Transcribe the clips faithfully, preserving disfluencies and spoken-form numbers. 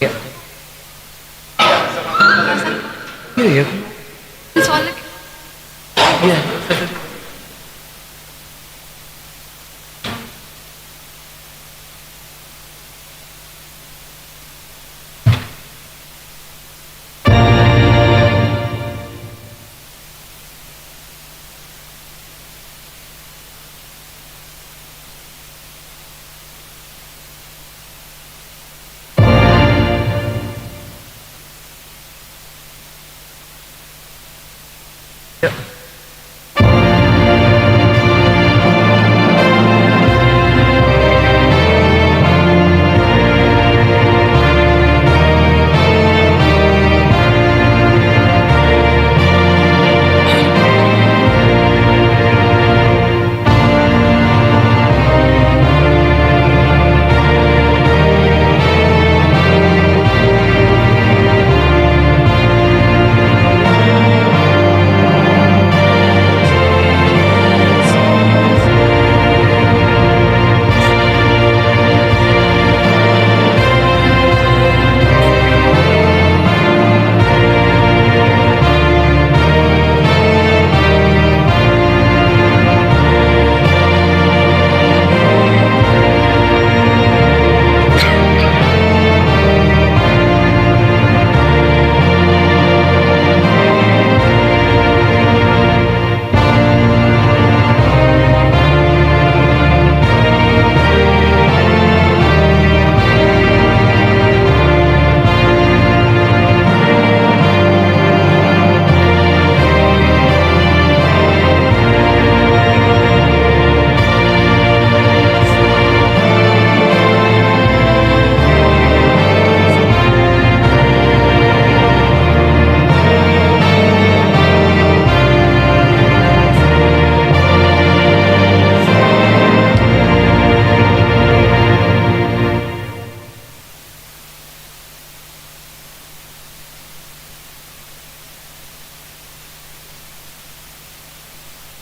Iya. Iya, iya. Soalnya, iya.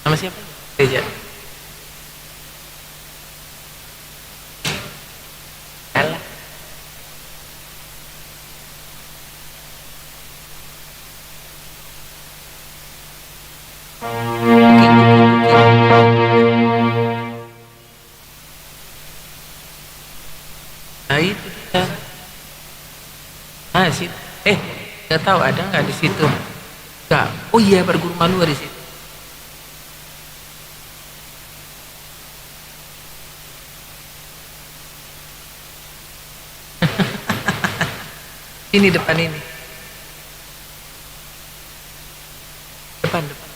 Nama siapa? Teja. Alah. Nah, itu dia. Ah, situ. Eh, nggak tahu ada nggak di situ. Nggak. Oh iya, Pak Guru Malua di situ. Ini depan ini. Depan, depan.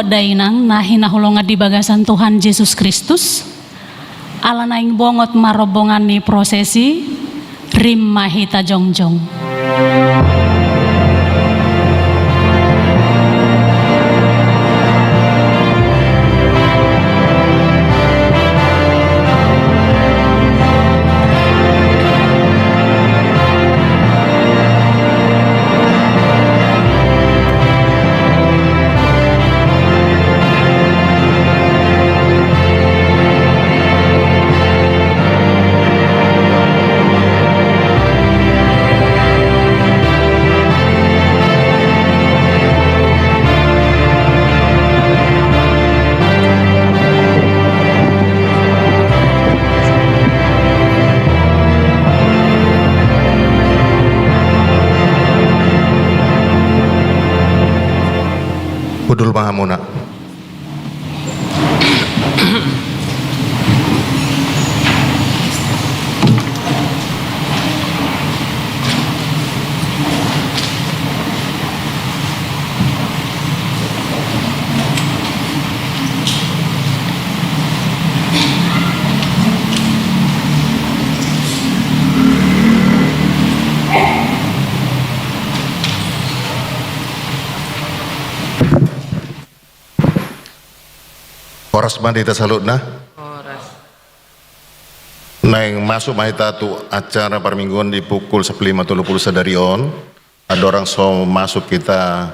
Dainang na hinaholongan di bagasan Tuhan Jesus Kristus, ala naeng bongot ma rombongan ni prosesi, rim ma hita jongjong. Hundul ma hamuna. Horas ma di hita saluhutna. Horas. Naeng masuk ma hita tu acara parmingguon di pukul sampulu lima tolu pulu sadari on. Andorang so masuk hita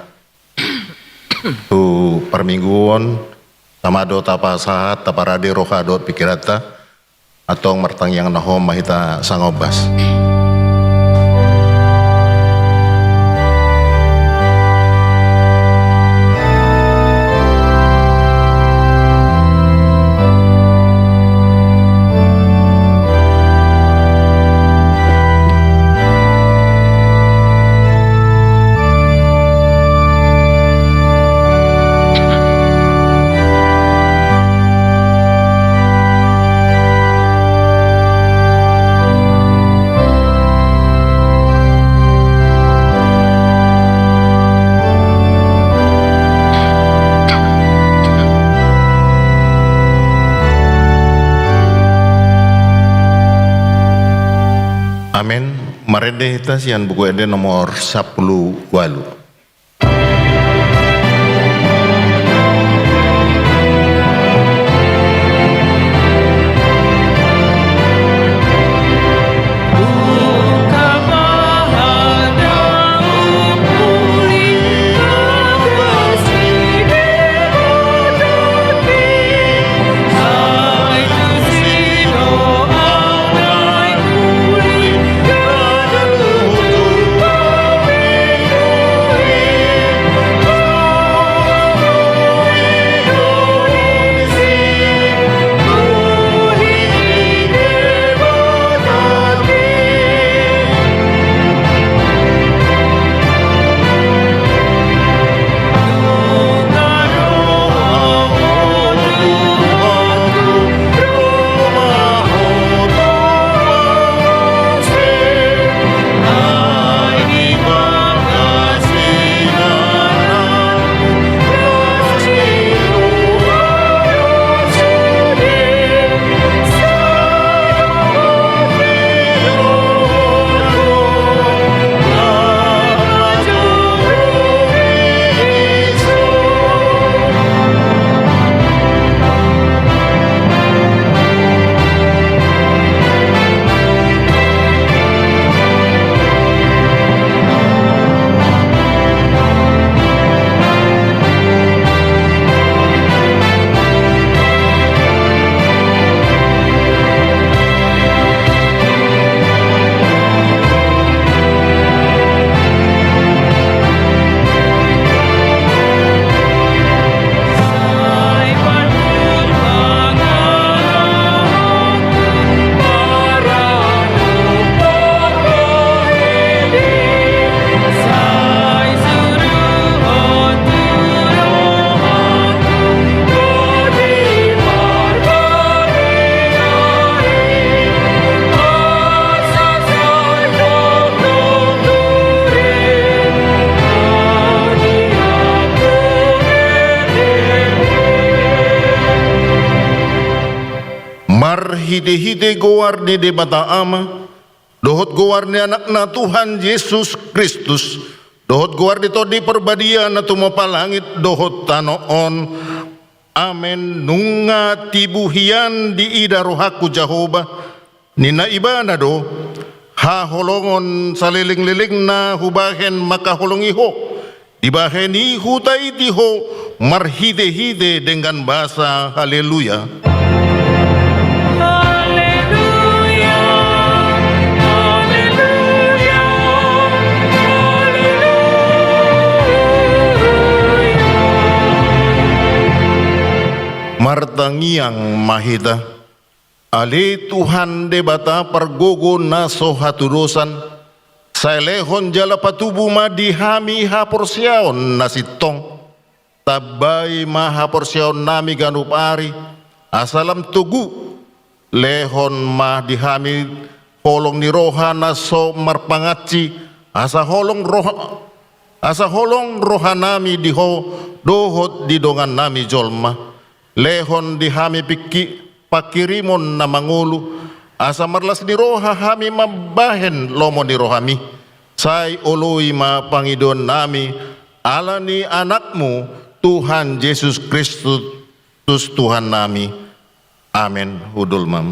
tu parmingguon, sama do tapasahat, taparade roha dohot pikiranta, antong martangiang na hom ma hita sangombas. Amen. Marende hita sian Buku Ende nomor sampulu ualu. Marhite-hite goar ni Debata Ama, dohot goar ni Anakna Tuhan Jesus Kristus, dohot goar ni Tondi Parbadia na tumompa langit dohot tano on. Amen. Nunga tibu hian diida rohangku Jahowa, ninna Ibana do, haholongon saleleng-lelengna hubahen mangkaholongi ho, dibahen i hutaiti ho marhite-hite denggan basa. Haleluya. Haleluya, haleluya, haleluya. Martangiang ma hita. Ale Tuhan Debata pargogo na so hatudosan, sai lehon jala patubu ma di hami haporseaon na sintong. Tambai ma haporseaonnami ganup ari, asa lam togu. Lehon ma di hami holong ni roha na so marpangansi, asa holong roha, asa holong rohanami di ho dohot di dongannami jolma. Lehon di hami pingki-, pangkirimon na mangolu, asa marlas ni roha hami mambahen lomo ni rohami. Sai oloi ma pangidoannami, ala ni Anakmu, Tuhan Jesus Kristus, Tuhannami. Amen. Hundul ma.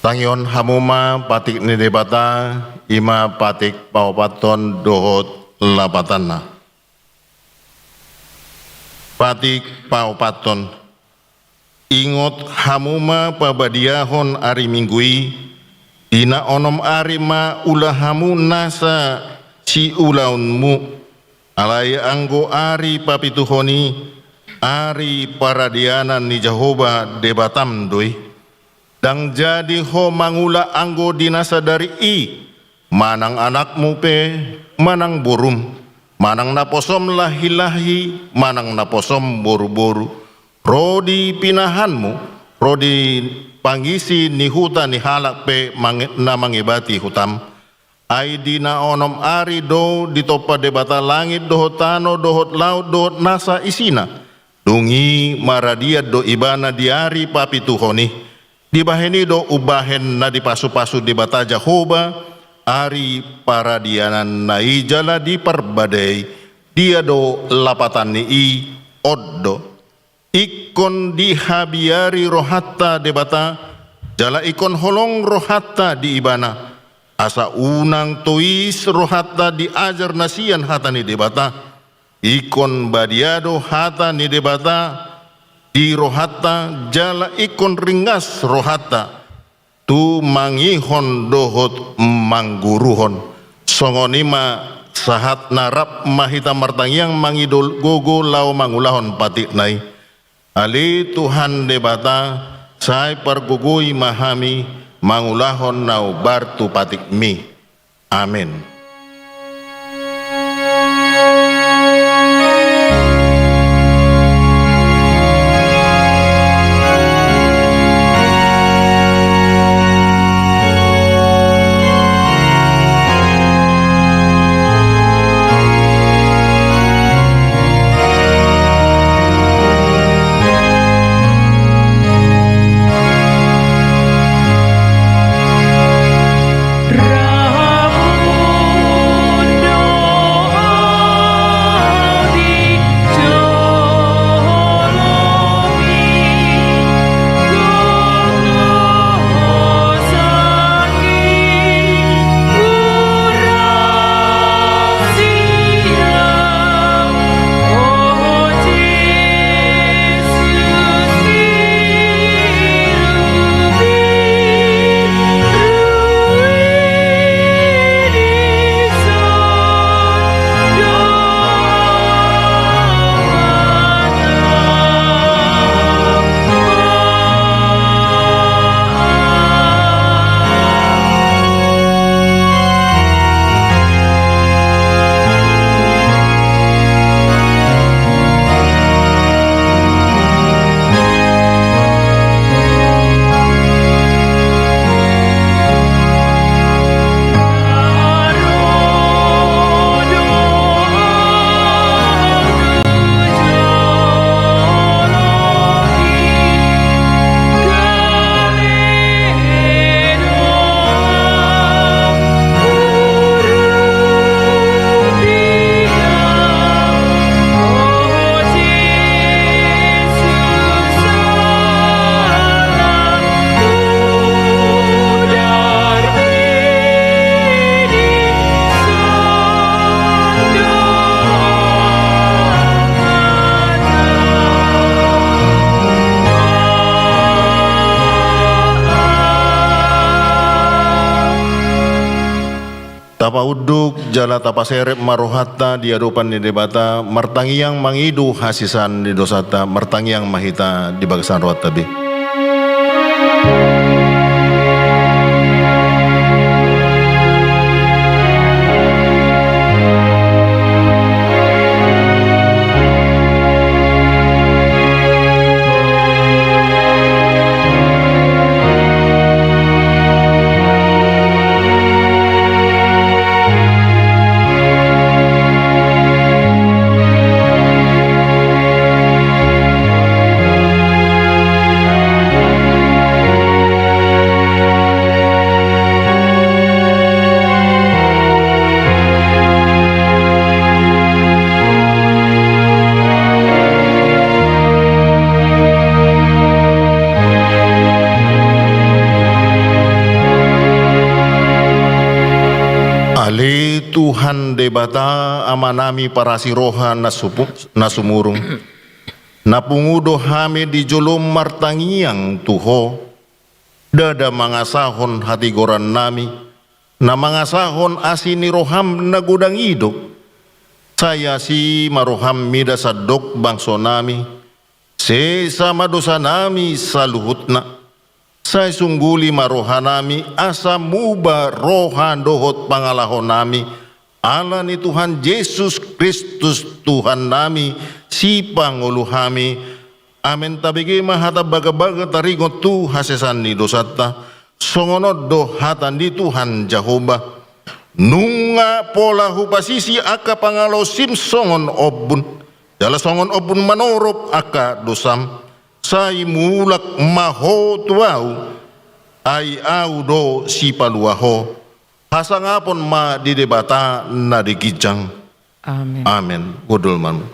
Tangihon hamu ma patik ni Debata, i ma patik paopathon dohot lapatanna. Patik paopathon. Ingot hamu ma pabadiahon ari Minggu i, di na onom ari ma ula hamu nasa siulaonmu. Alai anggo ari papituhon i, ari paradianan ni Jahowa Debatam do i. Ndang jadi ho mangula anggo di na sadari i, manang anakmu pe, manang borum, manang naposom lahi-lahi, manang naposom boru-boru, ro di pinahanmu, ro di pangisi ni huta ni halak pe mange-, na mangebati hutam. Ai di na onom ari do ditompa Debata langit dohot tano dohot laut dohot nasa isina. Dung i maradian do Ibana di ari papituhon i. Dibahen i do umbahen na dipasu-pasu Debata Jahowa ari paradiananna i jala diparbadai. Dia do lapatan ni i? On do. Ingkon dihabiari rohanta Debata, jala ingkon holong rohanta di Ibana, asa unang tois rohanta di ajar na sian hata ni Debata. Ingkon badia do hata ni Debata di rohanta, jala ingkon ringas rohanta tu mangihon dohot mangguruhon. Songon i ma sahat na rap ma hita martangiang mangido gogo laho mangulahon patikna i. Ale Tuhan Debata, sai pargogoi ma hami mangulahon na umbar tu patikmi. Amen. Tapaunduk jala tapaserep ma rohanta di adopan ni Debata, martangiang mangido hasesaan ni dosanta, martangiang ma hita di bagasan rohanta be. Ale Tuhan Debata, Amanami parasi roha na supu-, na sumurung, na pungu do hami di jolom martangiang tu Ho, ndada mangasahon hatigorannami, na mangasahon asi ni roham na godang i do. Sai asi ma roham mida sandok bangsonami, sesa ma dosanami saluhutna. Sai sungguli ma rohanami asa muba roha dohot pangalahonami, ala ni Tuhan Jesus Kristus Tuhannami, Sipangolu hami. Amen. Tabege ma hata bagabaga taringot tu hasesaan ni dosanta. Songon on do hata ni Tuhan Jahowa: Nunga pola hupasisi angka pangalaosim songon ombun, jala songon ombun manorop angka dosam. Sai mulak ma ho tu Ahu, ai Ahu do sipalua ho. Hasangapon ma di Debata na di ginjang. Amen. Amen. Hundul ma hamu.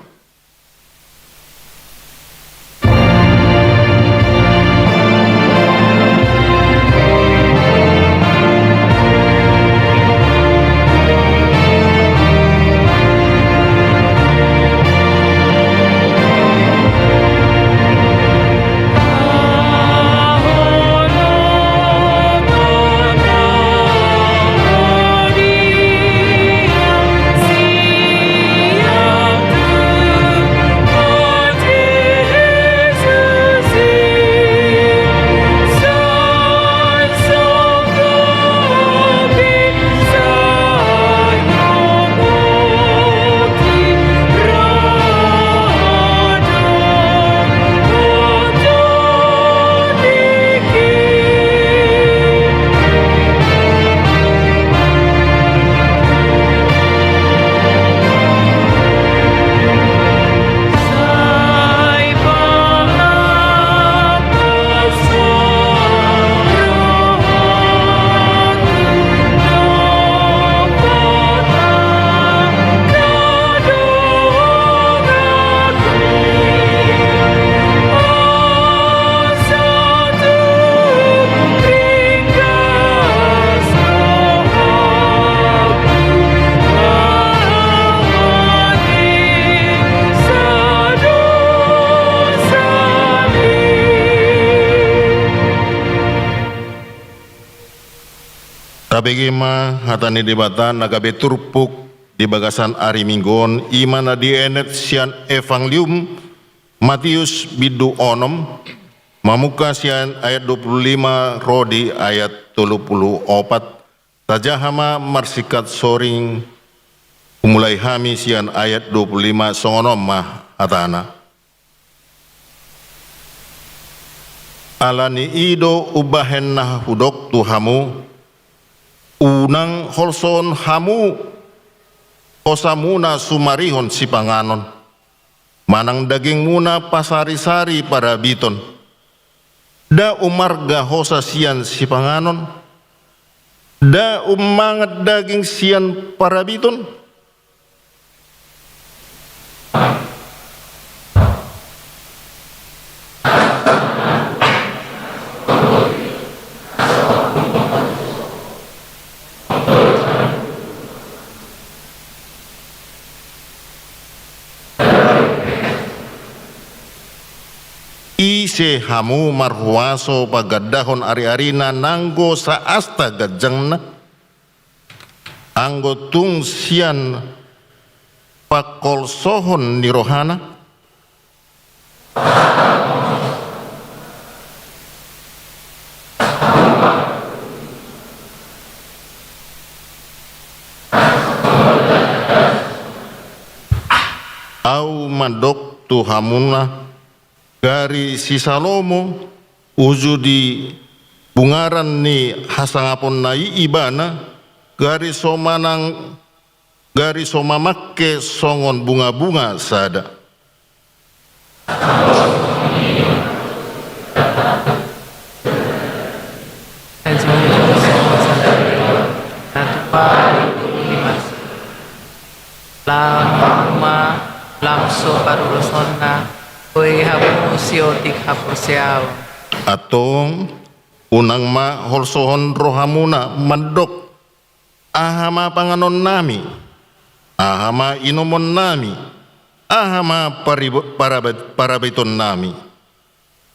Tabege ma hata ni Debata na gabe turpuk di bagasan ari Minggu on, i ma na dienet sian Evangelium Matius bindu onom, mamungka sian ayat dua puluh lima ro di ayat tolu puluh opat. Tajaha ma marsingkat soring, humulai hami sian ayat dua puluh lima, songon on ma hatana. Ala ni i do umbahen na hudok tu hamu, unang holsohon hamu hosamuna sumarihon sipanganon, manang dagingmuna pasarisari parabiton. Nda umarga hosa sian sipanganon? Nda umangan daging sian parabiton? Ise hamu marhuaso pagandahon ariarina nanggo saasta ganjangna? anggo tung sian pangkolsohon ni rohana. Ahu mandok tu hamuna, gari si Salomo, uju di bungaran ni hasangaponna i ibana, gari so manang, gari so mamangke songon bungabunga sada. Lam ma, lam so parulosonna, boi hamu siotik haporseaon. Antong, unang ma holsohon rohamuna mandok, aha ma panganonnami? Aha ma inumonnami? Aha ma paribo-, parabet-, parabetonnami?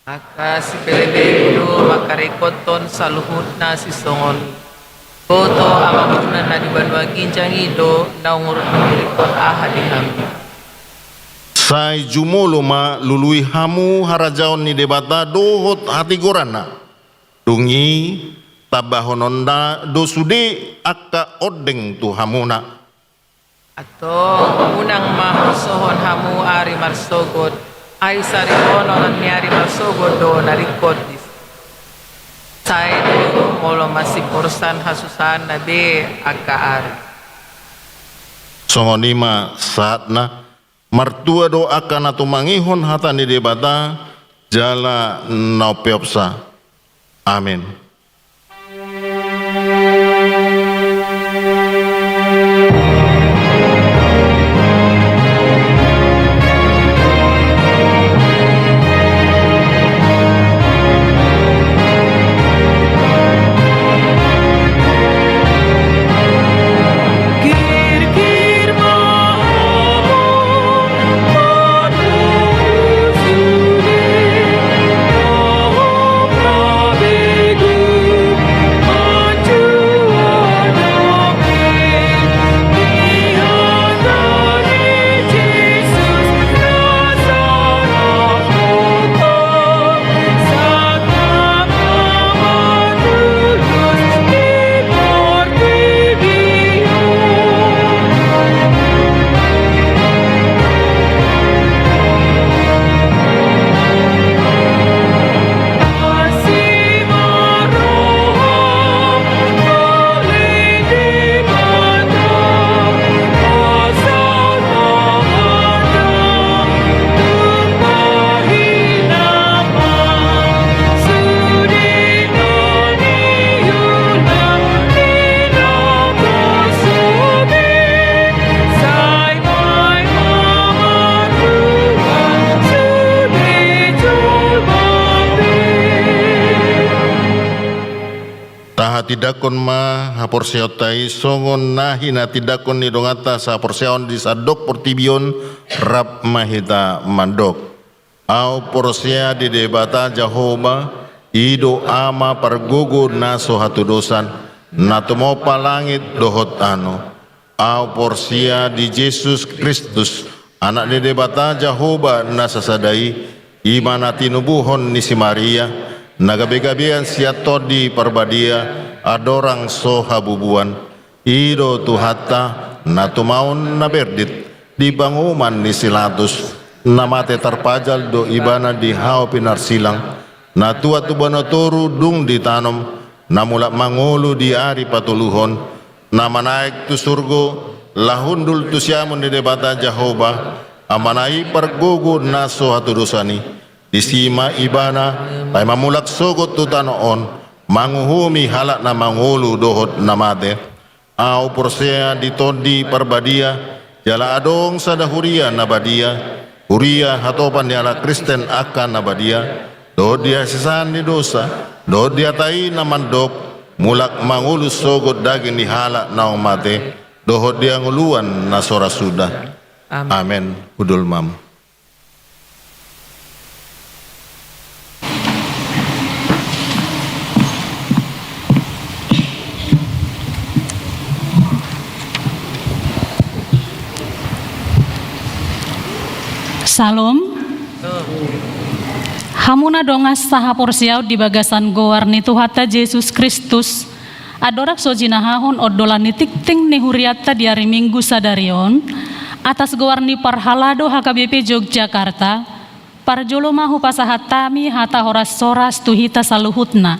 Angka sipelebegu do mangkarekothon saluhutna sisongon i. Boto Amamuna na di banua ginjang i do naung ringkot aha di hami. Sai jumolo ma lului hamu harajaon ni Debata dohot hatigoranna. Dung i tambahononna do sude angka ondeng tu hamuna. Antong unang ma holsohon hamu ari marsogot, ai sarihonon ni ari marsogot do na ringkot disi. Sai do molo masiporsan hasusahanna be angka ari. Songon i ma sahatna, martua do angka na tumangihon hata ni Debata jala na umpeopsa. Amen. Tahatindangkon ma haporseaonta i songon na hinatindangkon ni donganta sahaporseaon di sandok portibi on. Rap ma hita mandok. Ahu porsea di Debata Jahowa, i do Ama pargogo na so hatudosan, na tumompa langit dohot tano. Ahu porsea di Jesus Kristus, Anak ni Debata Jahowa na sasada i, i ma na tinubuhon ni si Maria, na gabegabean sian Tondi Parbadia, andorang so habubuan. I do Tuhanta, na tumaon na berdit, di panguhuman ni si Latus, na mate tarpajal do ibana di hau pinarsilang, na tuat tu banua toru dung ditanom, na mulak mangolu di ari patoluhon, na manaek tu surgo, laho hundul tu siamun ni Debata Jahowa, Amana i pargogo na so hatudosan i. Disi ma ibana, paima mulak sogot tu tano on, manguhumi halak na mangolu dohot na mate. Ahu porsea di Tondi Parbadia, jala adong sada huria na badia, huria hatopan ni halak Kristen angka na badia, dohot di hasesaan ni dosa, dohot di hata i na mandok, mulak mangolu sogot daging ni halak naung mate, dohot di hangoluan na so ra suda. Amen. Amen. Hundul ma hamu. Syalom. Hamuna dongan sahaporseaon di bagasan goar ni Tuhanta Jesus Kristus, andorang so jinahahon ondolan ni tingting ni hurianta di ari Minggu sadari on, atas goar ni parhalado H K B P Yogyakarta, parjolo ma hupasahat hami hata horas-horas tu hita saluhutna,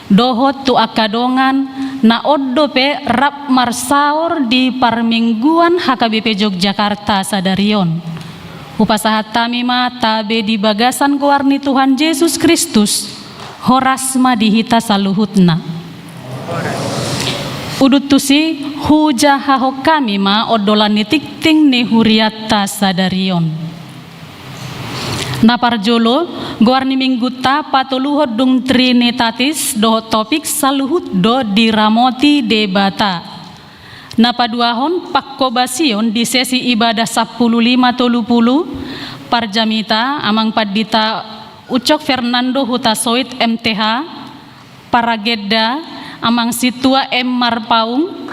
dohot tu angka dongan na on dope rap marsaor di parmingguan H K B P Yogyakarta sadari on. Hupasahat hami ma tabe di bagasan goar ni Tuhan Jesus Kristus, horas ma di hita saluhutna. Udut tusi, hujahahon hami ma ondolan ni tingting ni hurianta sadari on. Na parjolo, goar ni Minggunta patoluhon dung Trinitatis dohot topik saluhut do diramoti Debata. Na paduahon, pangkobasion di sesi ibadah sampulu lima tolu pulu, parjamita Amang Pandita Ucok Fernando Hutasoit M T H, paragenda Amang Sintua M Marpaung,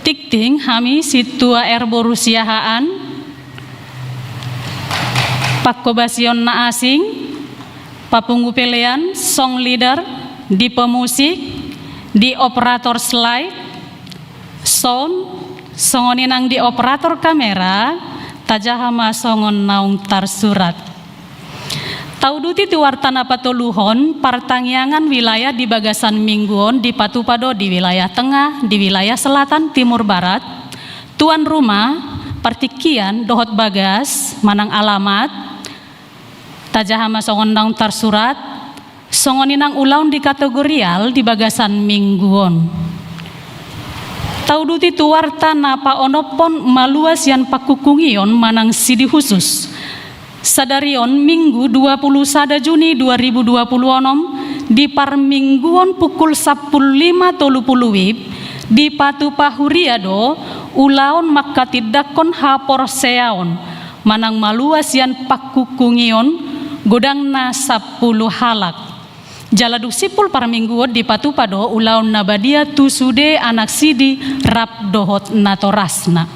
tingting hami Sintua R Boru Siahaan, pangkobasion na asing, papungu pelean, song leader, di pemusik, di operator slide, sound, songon i nang di operator kamera, tajaha ma songon naung tarsurat. Tauduti tu warta na patoluhon, partangiangan wilayah di bagasan minggu on dipatupa do di wilayah tengah, di wilayah selatan, timur, barat, tuan rumah, partingkian, dohot bagas, manang alamat, tajaha ma songon naung tarsurat, songon i nang ulaon di kategorial di bagasan minggu on. Tauduti tu warta na paonomhon malua sian pangkungkungion manang sidi husus. Sadari on Minggu dua pulu sada Juni dua ribu dua pulu onom, di parmingguon pukul sampulu lima tolu pulu wib, dipatupa huria do ulaon manghatindanghon haporseaon manang malua sian pangkungkungion, godangna sampulu halak. Jala dung simpul parmingguon dipatupa do ulaon na badia tu sude anak sidi rap dohot natorasna.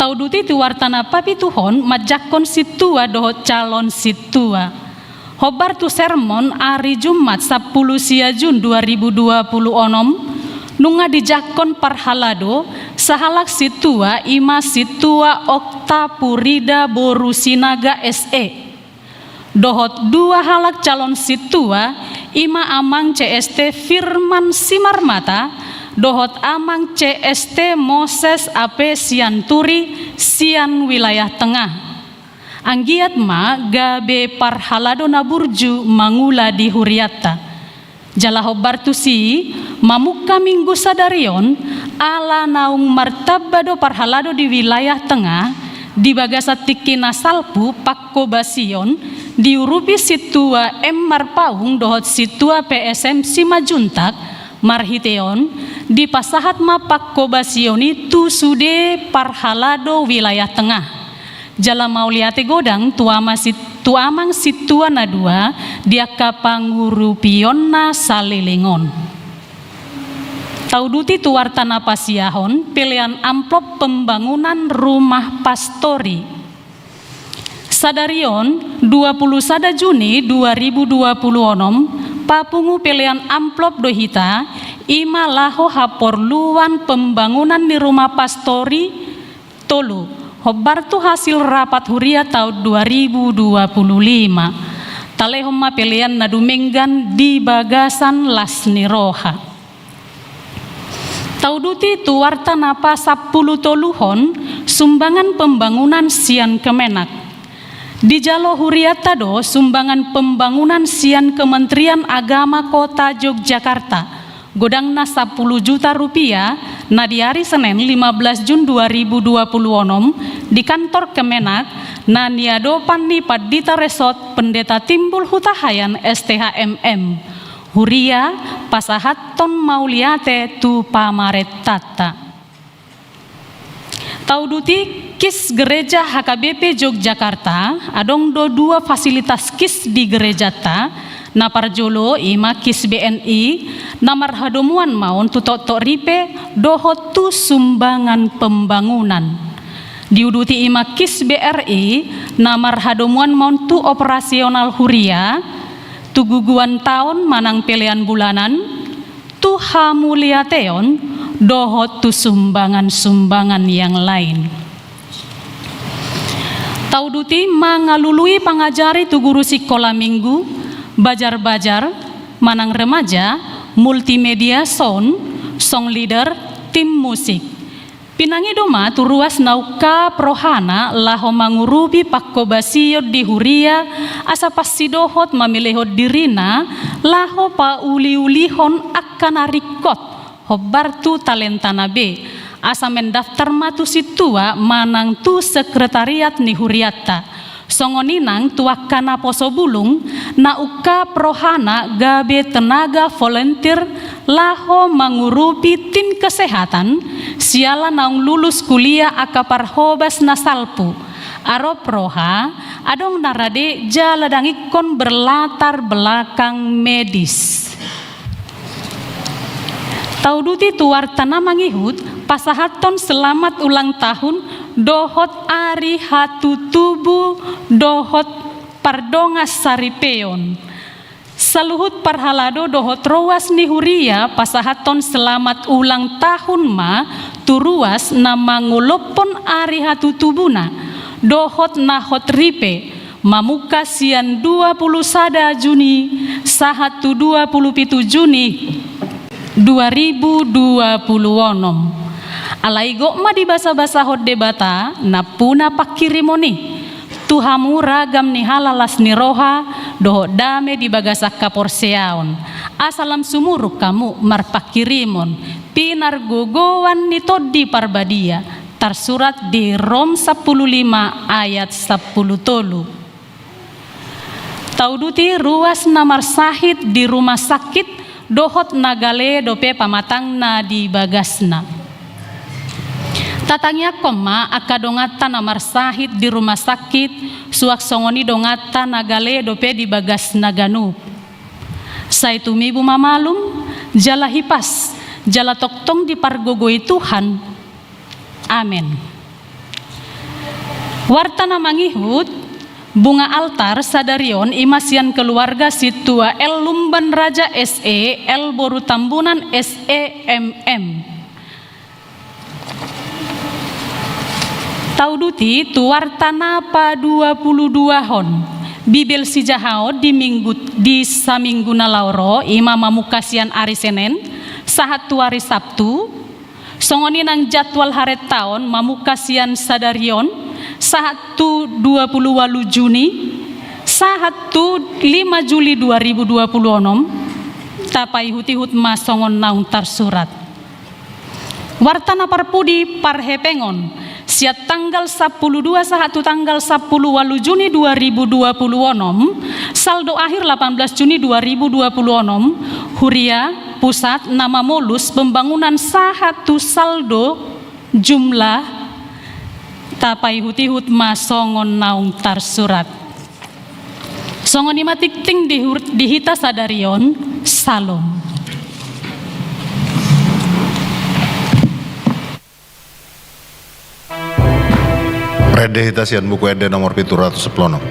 Tauduti tu warta na papituhon manjangkon sintua dohot calon sintua. Hombar tu sermon ari Jumat sampulu sia Jun dua ribu dua pulu onom, nunga dijangkon parhalado sahalak sintua, i ma Sintua Okta Purida boru Sinaga S E. Dohot dua halak calon sintua, i ma Amang C S T Firman Simarmata dohot Amang C S T Moses Ape Sianturi sian wilayah tengah. Anggiat ma gabe parhalado na burju mangula di hurianta. Jala hombar tusi, mamungka minggu sadari on, ala naung martamba do parhalado di wilayah tengah, di bagasan tingki na salpu pangkobasion, diurupi Sintua M Marpaung dohot Sintua P S M Simanjuntak, marhite on, dipasahat ma pangkobasion i tu sude parhalado wilayah tengah. Jala mauliate godang tu ama sit-, tu amang sintua na dua di angka pangurupionna saleleng on. Tauduti tu warta na pasiahon, pelean amplop pembangunan rumah pastori. Sadari on, dua pulu sada Juni dua ribu dua pulu onom, papungu pelean amplop do hita, i ma laho haporluan pembangunan ni rumah pastori, tolu, hombar tu hasil rapat huria taon dua ribu dua pulu lima. Talehon ma pelean na dumenggan di bagasan las ni roha. Tauduti tu warta na pasampulu toluhon, sumbangan pembangunan sian Kemenag. Dijalo hurianta do sumbangan pembangunan sian Kementerian Agama Kota Yogyakarta, godangna sampulu juta rupiah, na di ari Senen lima belas Jun dua ribu dua pulu onom, di kantor Kemenag, na niadopan ni Pandita Resort Pendeta Timbul Hutahaean S T H M M. Huria, pasahathon mauliate tu pamarentanta. Tauduti KIS Gereja H K B P Yogyakarta, adong do dua fasilitas KIS di gerejanta, na parjolo i ma KIS B N I, na marhadomuan ma on tu toktok ripe, dohot tu sumbangan pembangunan. Diuduti i ma KIS BRI na marhadomuan ma on tu operasional huria, tu guguan taon manang pelean bulanan, tu hamuliateon, dohot tu sumbangan-sumbangan yang lain. Tauduti mangalului pangajari tu guru sikola minggu, bajar-bajar, manang remaja, multimedia sound, song leader, tim musik. Pinangido ma tu ruas na ungkap rohana laho mangurupi pangkobasion di huria asa pansidohot mamelehon dirina laho pauliulihon angka na ringkot hombar tu talentana be, asa mendaftar ma tu sintua manang tu sekretariat ni hurianta. Songon i nang tu angka naposo bulung na ungkap rohana gabe tenaga volunteer laho mangurupi tim kesehatan siala naung lulus kuliah angka parhobas na salpu. Arop roha, adong na rade jala dang ingkon berlatar belakang medis. Tauduti tu warta na mangihut, pasahathon selamat ulang tahun dohot ari hatutubu dohot pardongan saripeon. Saluhut parhalado dohot ruas ni huria pasahathon selamat ulang tahun ma tu ruas na mangolophon ari hatutubuna dohot na hot ripe, mamungka sian dua pulu sada Juni sahat tu dua pulu pitu Juni dua ribu dua pulu onom. Alai gok ma dibasabasahon Debata nampuna pangkirimon i tu hamu ragam ni halalas ni roha dohot dame di bagasan haporseaon, asa lam sumurung hamu marpangkirimon pinargogoan ni Tondi Parbadia, tarsurat di Rom sampulu lima ayat sampulu tolu. Tauduti ruas na marsahit di rumah sakit dohot na gale dope pamatangna di bagasna. Tatangiangkon ma angka donganta na marsahit di rumah sakit, suang songon i donganta na gale dope di bagasna ganup. Sai tumibu ma malum, jala hipas, jala tongtong dipargogoi Tuhan. Amen. Warta na mangihut, bunga altar sadari on i ma sian keluarga sintua L Lumban Raja S E, L Boru Tambunan S E M M. Tauduti tu warta na paduapuluduahon. Bibel sijahaon di minggu, di saminggu na laho ro i ma mamungka sian ari Senen sahat tu ari Sabtu. Songon i nang jadwal harentaon mamungka sian sadari on sahat tu dua pulu ualu Juni sahat tu lima Juli dua ribu dua pulu onom. Tapaihutihut ma songon naung tarsurat. Warta na parpudi parhepengon, sian tanggal sampulu dua sahat tu tanggal sampulu ualu Juni dua ribu dua pulu onom, saldo akhir lapan belas Juni dua ribu dua pulu onom, huria pusat na mamolus pembangunan sahat tu saldo jumlah. Tapaihutihut ma songon naung tarsurat. Songon i ma tingting di hur-, di hita sadari on. Salom. Rende hita sian Buku Ende nomor pitu ratus sampulu onom.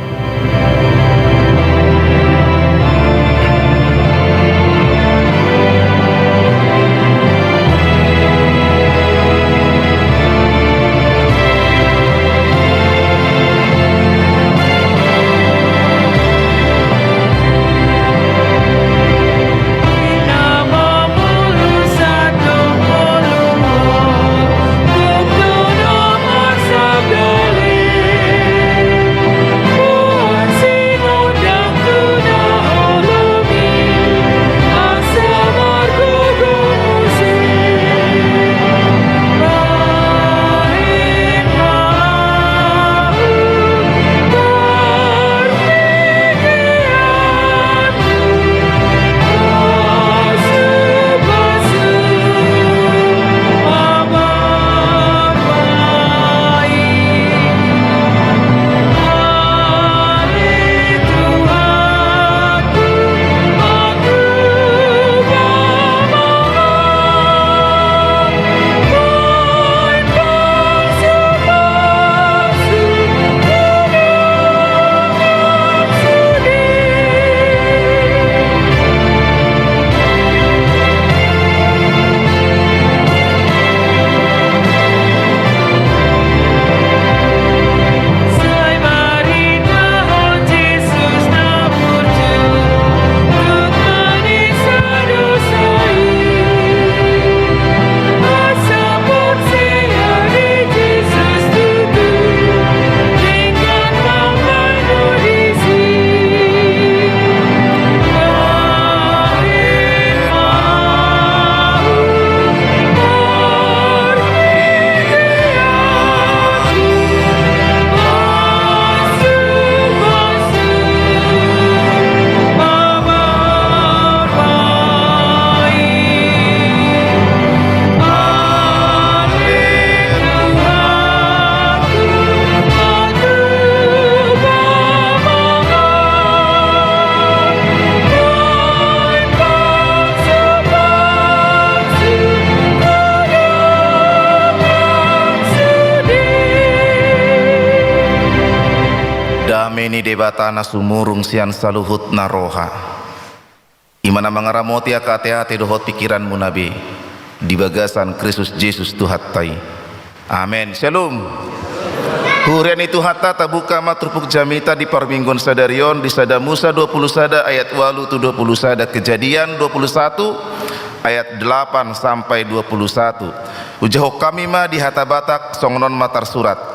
Dame ni Debata na sumurung sian saluhutna roha, i ma na mangaramoti angka ateate dohot pingkiranmuna be di bagasan Kristus Jesus Tuhanta i. Amen. Syalom. Huria ni Tuhanta, tabuka ma turpuk jamita di parmingguon sadari on di Sada Musa dua puluh sada ayat ualu tu dua puluh sada, Kejadian dua puluh satu ayat delapan sampai dua puluh satu. Hujahahon hami ma di hata Batak, songon on ma tarsurat.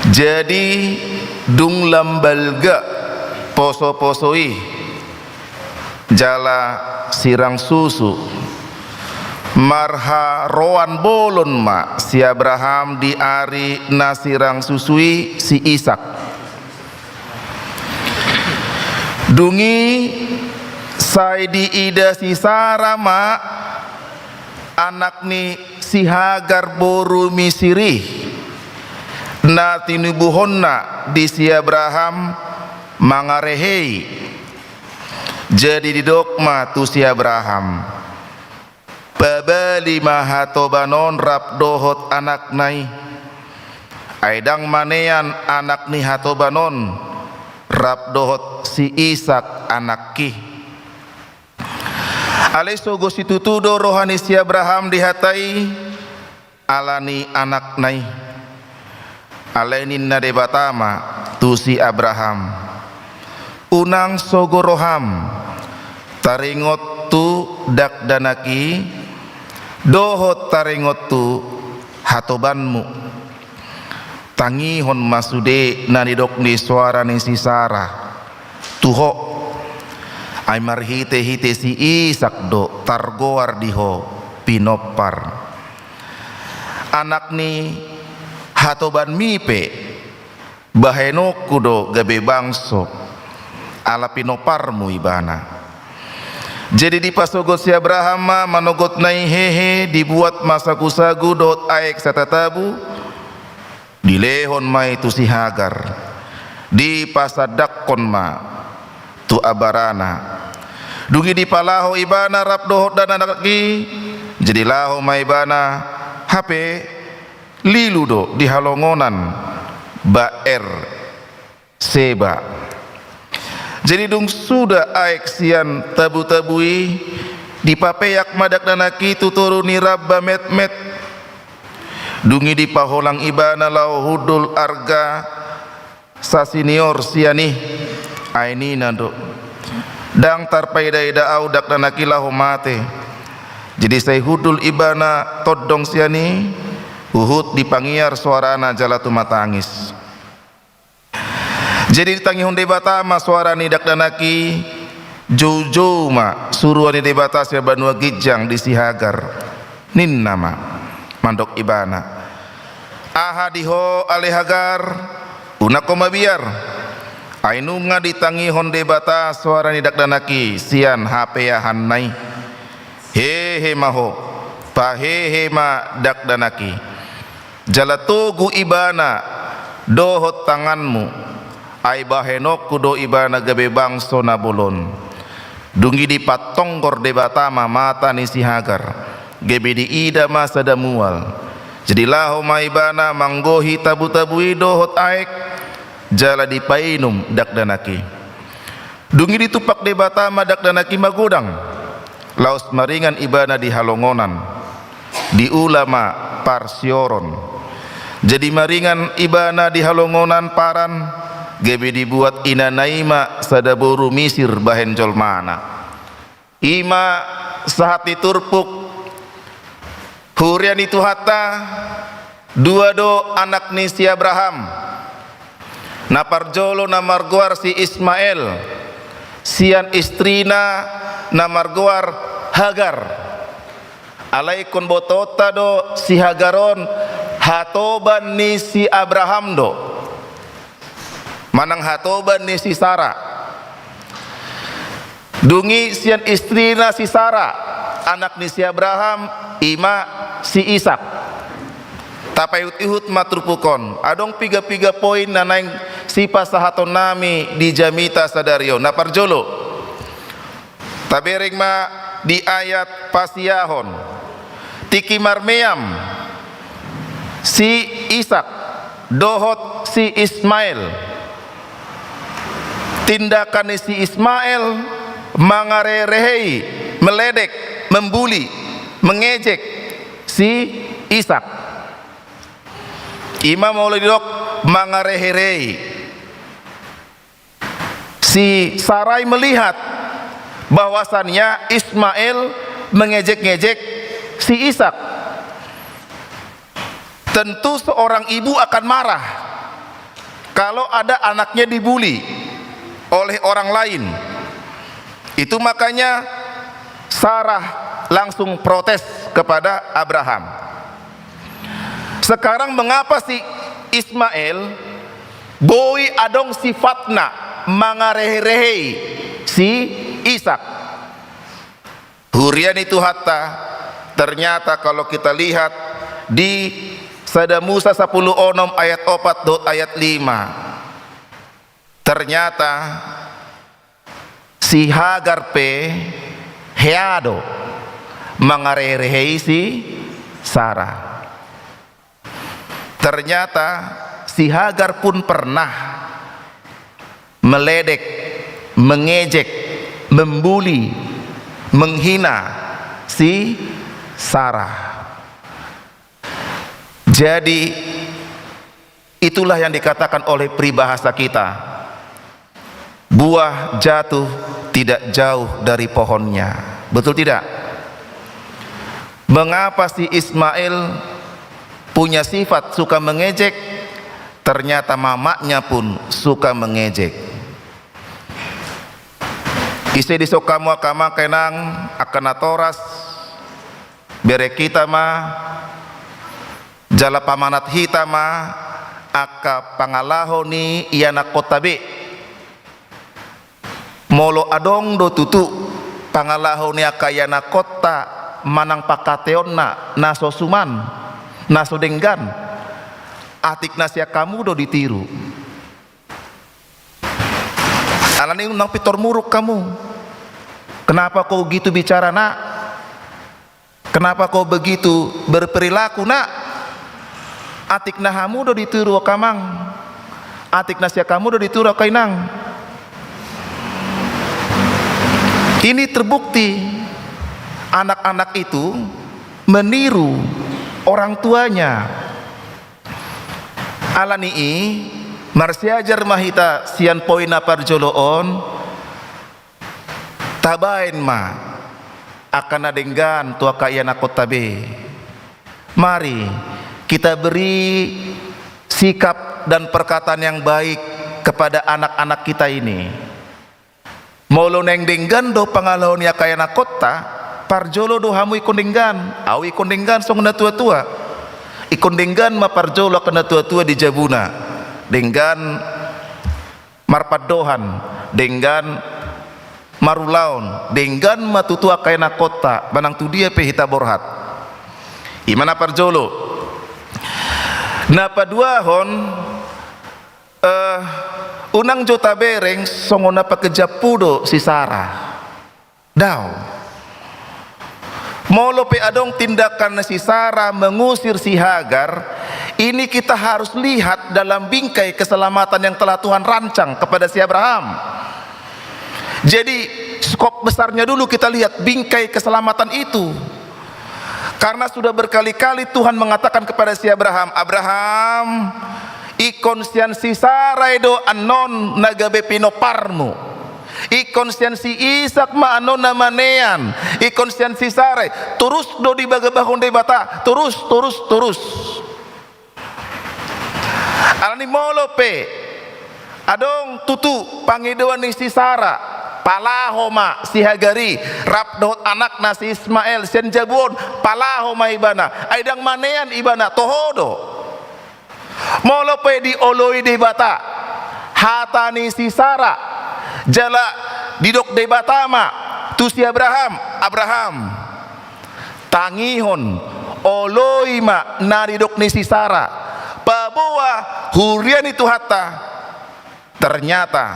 Jadi, dung lam balga posoposo i jala sirang susu, marharoan bolon ma si Abraham di ari na sirang susu i si Isak. Dung i sai diida si Sara ma anak ni si Hagar boru Misir i, na tinubuhonna di si Abraham mangarehei. Jadi didok ma tu si Abraham, "Pabali ma hatoban on rap dohot anakna i, ai ndang manean anak ni hatoban on rap dohot si Isak anakki." Alai sogo situtu do roha ni si Abraham di hata i ala ni anakna i. Alai ninna Debata ma tu si Abraham, "Unang sogo roham taringot tu dakdanak i dohot taringot tu hatobanmu. Tangihon ma sude na nidok ni soara ni si Sara tu ho. Ai marhitehite si Isak do targoar di ho pinompar. Anak ni hatobanmi pe bahenonku do gabe bangso, ala pinomparmu ibana." Jadi dipasogot si Abraham ma manogotna i hehe, dibuat ma sagusagu dohot aek satatabu, dilehon ma i tu si Hagar, dipasandangkon ma tu abarana. Dung i dipalaho ibana rap dohot dakdanak i, jadi laho ma ibana, hape lilu do di halongonan Beer-seba. Jadi dung suda aek sian tabutabu i, dipapeak ma dakdanak i tu toru ni ramba metmet. Dung i dipaholang ibana laho hundul arga sasenior sian i. Ai ninna do, "Ndang tarpaedaeda au dakdanak i laho mate." Jadi sai hundul ibana tondong sian i, huhut dipangiar soarana jala tumatangis. Jadi ditangihon Debata ma soara ni dakdanak i, joujou ma suruan ni Debata sian banua ginjang di si Hagar. Ninna ma mandok ibana, "Aha di ho ale Hagar, unang ho mabiar. Ai nunga ditangihon Debata soara ni dakdanak i sian hapeahanna i. Hehe ma ho, pahehe ma dakdanak i. Jala togu ibana dohot tanganmu, ai bahenonku do ibana gabe bangso na bolon." Dung i dipatonggor Debata ma mata ni si Hagar, gabe diida ma sada mual. Jadi laho ma ibana manggohi tabutabu i dohot aek, jala dipainum dakdanak i. Dung i ditumpak Debata ma dakdanak i magodang, laos maringan ibana di halongonan. Diula ma parsioron. Jadi maringan ibana di halongonan Paran, gabe dibuat inana i ma sada boru Misir bahen jolmana. I ma sahat ni turpuk huria ni Tuhanta. Dua do anak ni si Abraham. Na parjolo na margoar si Ismael, sian istrina na margoar Hagar. Alai ingkon botoonta do si Hagar on hatoban ni si Abraham do, manang hatoban ni si Sara. Dung i sian istrina si Sara, anak ni si Abraham, i ma si Isak. Tapaihutihut ma turpuk on, adong pigapiga poin na naeng sipasahatonnami di jamita sadari on. Na parjolo, tabereng ma di ayat pasiahon. Tingki marmeam si Isak dohot si Ismael, tindakan ni si Ismael mangarehei-rehei, meledek, membuli, mengejek si Ishak. I ma molo didok mangarehei-rehei. Si Sarai melihat bahwasannya Ismael mengejek-ngejek si Ishak. Tentu seorang ibu akan marah kalau ada anaknya dibuli oleh orang lain. Itu makanya Sarah langsung protes kepada Abraham. Sekarang mengapa si Ismael boi adong sifatna mangarehei-rehei si Ishak? Huria ni Tuhanta, ternyata kalau kita lihat di Sada Musa sapuluh onom ayat opat dohot ayat lima, ternyata si Hagar pe hea do mangarehei-rehei si Sara. Ternyata si Hagar pun pernah meledek, mengejek, membuli, menghina si Sara. Jadi, itulah yang dikatakan oleh peribahasa kita, buah jatuh tidak jauh dari pohonnya. Betul tidak? Mengapa si Ismael punya sifat suka mengejek? Ternyata mamaknya pun suka mengejek. Ise di son hamu angka amang, angka inang, angka natoras, bere hita ma jala pamanat hita ma angka pangalaho ni ianakhonta be. Molo adong do tutu pangalaho ni angka ianakhonta manang pangkataionta na so suman, na so denggan, atik na sian hamu do ditiru. Alani unang pintor muruk hamu. Kenapa kau gitu bicara, Nak? Kenapa kau begitu berperilaku, Nak? Atik na hamu do ditiru angka amang. Atik na sian hamu do ditiru angka inang. Ini terbukti anak-anak itu meniru orang tuanya. Alani i, marsiajar ma hita sian poin na parjolo on, tabaen ma angka na denggan tu angka ianakhonta be. Mari kita beri sikap dan perkataan yang baik kepada anak-anak kita ini. Molo naeng denggan do pangalaho ni angka ianakhonta, parjolo do hamu ingkon denggan, ahu ingkon denggan songon na tua-tua. Ingkon denggan ma parjolo angka na tua-tua di jabuna. Denggan marpandohan, denggan marulaon, denggan ma tutu angka ianakhonta, manang tu dia pe hita borhat. I ma na parjolo. Na paduahon, eh, unang jo tabereng songon na pangkejampu do si Sara. Daong. Molo pe adong tindakan si Sara mengusir si Hagar, ini kita harus lihat dalam bingkai keselamatan yang telah Tuhan rancang kepada si Abraham. Jadi, skop besarnya dulu kita lihat bingkai keselamatan itu. Karena sudah berkali-kali Tuhan mengatakan kepada si Abraham, "Abraham, ingkon sian si Sarai do annon na gabe pinomparmu. Ingkon sian si Ishak ma annon na manean. Ingkon sian si Sarai." Torus do dibagabagahon Debata. Torus, torus, torus. Alani molo pe adong tutu pangidoan ni si Sara, palaho ma si Hagar i rap dohot anakna si Ismael sian jabu on, palaho ma ibana. Ai ndang manean ibana, toho do. Molo pe dioloi Debata hata ni si Sara, jala didok Debata ma tu si Abraham, "Abraham, tangihon, oloi ma na nidok ni si Sara, paboa huria ni Tuhanta." Ternyata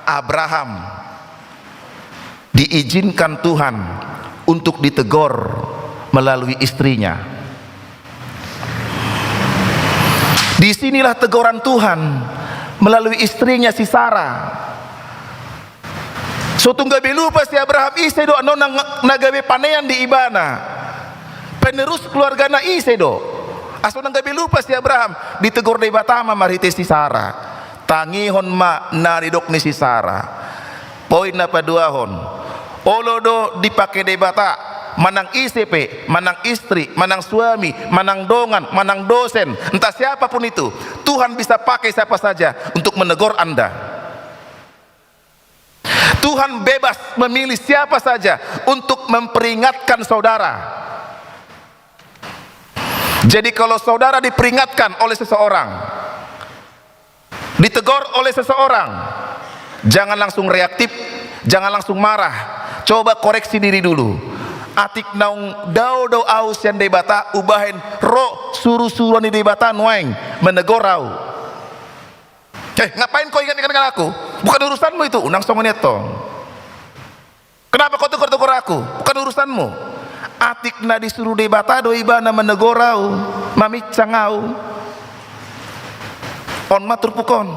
Abraham diizinkan Tuhan untuk ditegur melalui istrinya. Disinilah teguran Tuhan melalui istrinya si Sara. So tung gabe lupa si Abraham ise do annon na, na gabe panean di ibana. Penerus keluargana ise do. Asa unang gabe lupa si Abraham, ditegor Debata ma marhite si Sara. Tangihon ma na nidok ni si Sara. Poin na paduahon. Olo do dipake Debata, manang ise pe, manang istri, manang suami, manang dongan, manang dosen, entah siapapun itu, Tuhan bisa pakai siapa saja untuk menegur Anda. Tuhan bebas memilih siapa saja untuk memperingatkan saudara. Jadi, kalau saudara diperingatkan oleh seseorang, ditegor oleh seseorang, jangan langsung reaktif, jangan langsung marah. Coba koreksi diri dulu. Atik naung dao do au sian Debata, umbahen ro surusuruan ni Debata nuaeng menegur au. Eh, ngapain kau ingat-ingatkan aku? Bukan urusanmu itu, unang songon i tong. Kenapa kau tegur-tegur aku? Bukan urusanmu. Atik na disuru Debata do ibana menegur au, maminsang au. On ma turpuk on.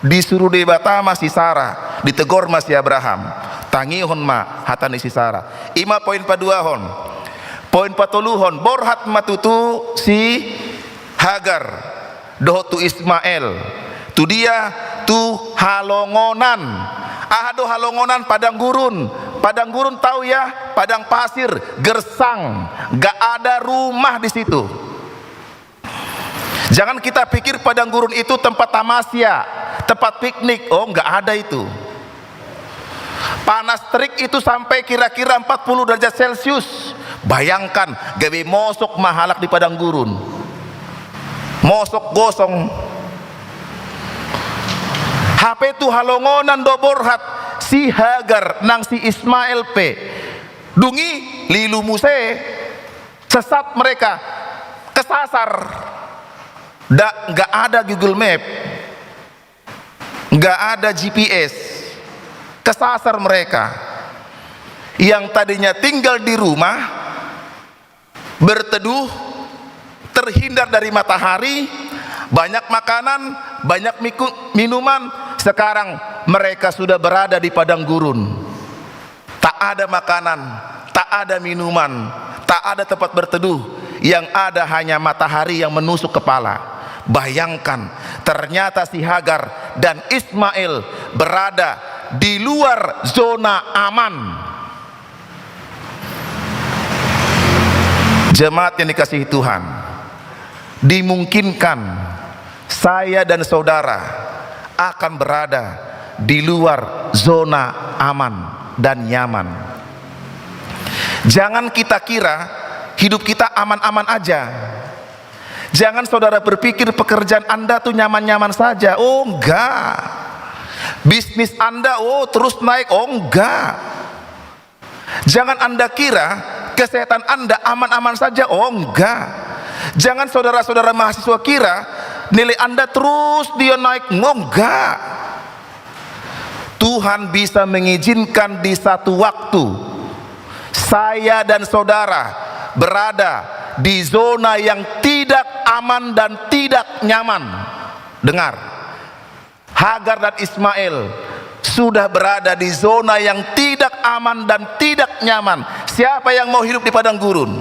Disuru Debata ma si Sara, ditegor ma si Abraham. Tangihon ma hata ni si Sara. I ma poin paduahon. Poin patoluhon, borhat ma tutu si Hagar dohot tu Ismael. Tu dia? Tu halongonan. Aha do halongonan? Padang gurun. Padang gurun tahu ya? Padang pasir, gersang. Gak ada rumah di situ. Jangan kita pikir padang gurun itu tempat tamasya, tempat piknik. Oh, nggak ada itu. Panas terik itu sampai kira-kira empat puluh derajat Celcius. Bayangkan, gabe mosok ma halak di padang gurun. Mosok gosong. Hape tu halongonan do borhat si Hagar nang si Ismael pe. Dung i lilu muse, sesat mereka, kesasar. Nggak ada Google Map. Nggak ada G P S. Kesasar mereka. Yang tadinya tinggal di rumah, berteduh, terhindar dari matahari, banyak makanan, banyak minuman, sekarang mereka sudah berada di padang gurun. Tak ada makanan, tak ada minuman, tak ada tempat berteduh. Yang ada hanya matahari yang menusuk kepala. Bayangkan, ternyata si Hagar dan Ismail berada di luar zona aman. Jemaat yang dikasihi Tuhan, dimungkinkan saya dan saudara akan berada di luar zona aman dan nyaman. Jangan kita kira hidup kita aman-aman aja. Jangan saudara berpikir pekerjaan Anda tuh nyaman-nyaman saja. Oh, enggak. Bisnis Anda, oh, terus naik. Oh, enggak. Jangan Anda kira kesehatan Anda aman-aman saja. Oh, enggak. Jangan saudara-saudara mahasiswa kira nilai Anda terus dia naik. Oh, enggak. Tuhan bisa mengizinkan di satu waktu saya dan saudara berada di zona yang tidak aman dan tidak nyaman. Dengar, Hagar dan Ismail sudah berada di zona yang tidak aman dan tidak nyaman. Siapa yang mau hidup di padang gurun?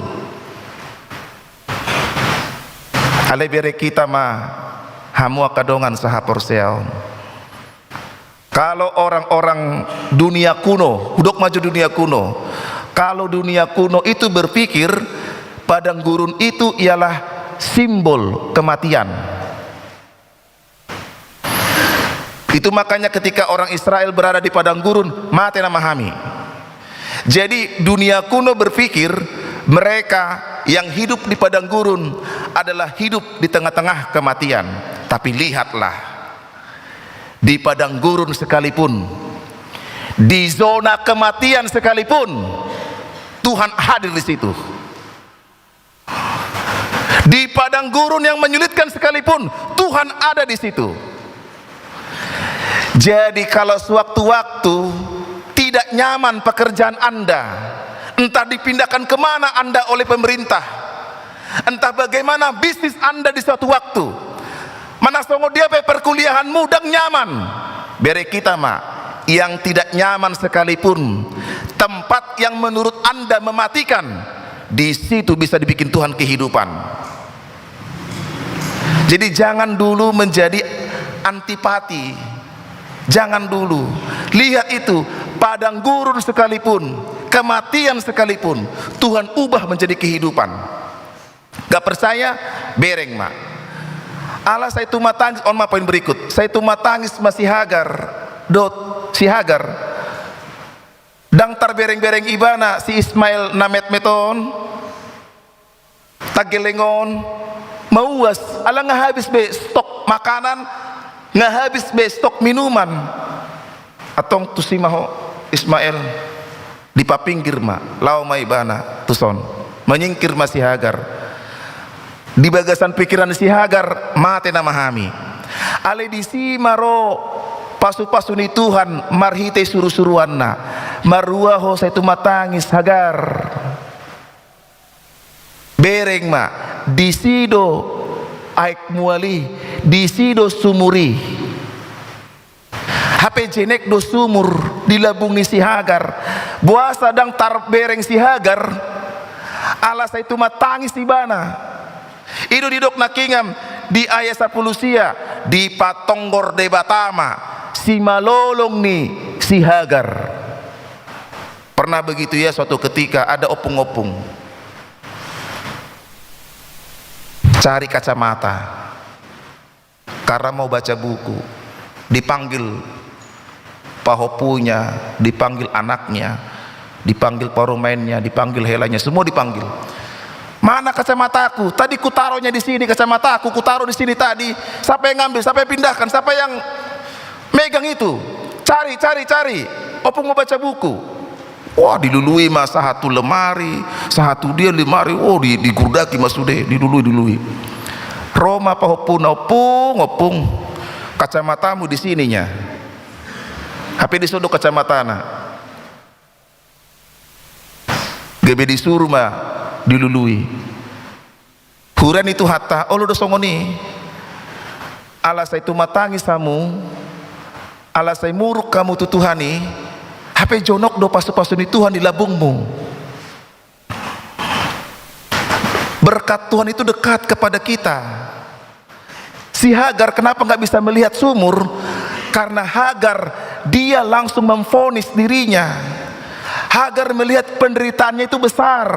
Alai bere hita ma, hamu angka dongan sahaporseaon. Kalau orang-orang dunia kuno, hudok ma jo dunia kuno. Kalau dunia kuno itu berpikir padang gurun itu ialah simbol kematian. Itu makanya ketika orang Israel berada di padang gurun, mate nama hami. Jadi dunia kuno berpikir mereka yang hidup di padang gurun adalah hidup di tengah-tengah kematian. Tapi lihatlah, di padang gurun sekalipun, di zona kematian sekalipun, Tuhan hadir di situ. Di padang gurun yang menyulitkan sekalipun, Tuhan ada di situ. Jadi, kalau sewaktu-waktu tidak nyaman pekerjaan Anda, entah dipindahkan kemana Anda oleh pemerintah, entah bagaimana bisnis Anda di suatu waktu, manang songon dia pe perkuliahanmu ndang nyaman, bere hita ma, yang tidak nyaman sekalipun, tempat yang menurut Anda mematikan, di situ bisa dibikin Tuhan kehidupan. Jadi, jangan dulu menjadi antipati. Jangan dulu. Lihat itu, padang gurun sekalipun, kematian sekalipun, Tuhan ubah menjadi kehidupan. Gak percaya? Bereng ma. Ala sai tumatangis, on ma poin berikut. Sai tumatangis ma si Hagar, dohot si Hagar. Ndang tarbereng-bereng ibana si Ismael na metmet on, tanggeleng on, mauas, ala nga habis be stok makanan, nga habis be stok minuman. Antong tusi ma ho Ismael, dipapinggir ma, laho ma ibana tuson. Menyingkir ma si Hagar. Di bagasan pikiran si Hagar, mate nama hami. Alai disi ma ro pasu-pasu ni Tuhan marhite suru-suruanna. Marua ho sai tumatangis Hagar. Bereng ma, disi do aek mual i, disi do sumur i. Hape jenek do sumur di lambung ni si Hagar. Boasa ndang tarbereng si Hagar? Ala sai tumatangis ibana. I do didok nangkiningan di ayat sampulu sia, dipatonggor Debata ma simalolong ni si Hagar. Pernah begitu ya, suatu ketika ada opung-opung cari kacamata karena mau baca buku. Dipanggil pahompunya, dipanggil anaknya, dipanggil parumaennya, dipanggil helanya, semua dipanggil. Mana kacamataku? Tadi kutaruhnya di sini kacamataku, kutaruh di sini tadi. Siapa yang ngambil? Siapa yang pindahkan? Siapa yang megang itu? Cari, cari, cari. Opung mau baca buku. Wah, dilului ma sahat tu lemari, sahat tu dia lemari, oh, di, digurdaki ma sude, dilului, dilului. Ro ma pahompuna, "Ompung, ompung, kacamatamu di sininya." Hape dison do kacamatana. Gabe disuru ma dilului. Huria ni Tuhanta, olo do songon i. Ala sai tumatangis hamu, ala sai muruk hamu tu Tuhan i, hape jonok do pasu-pasu ni Tuhan di lambungmu. Berkat Tuhan itu dekat kepada kita. Si Hagar kenapa nggak bisa melihat sumur? Karena Hagar, dia langsung memvonis dirinya. Hagar melihat penderitaannya itu besar.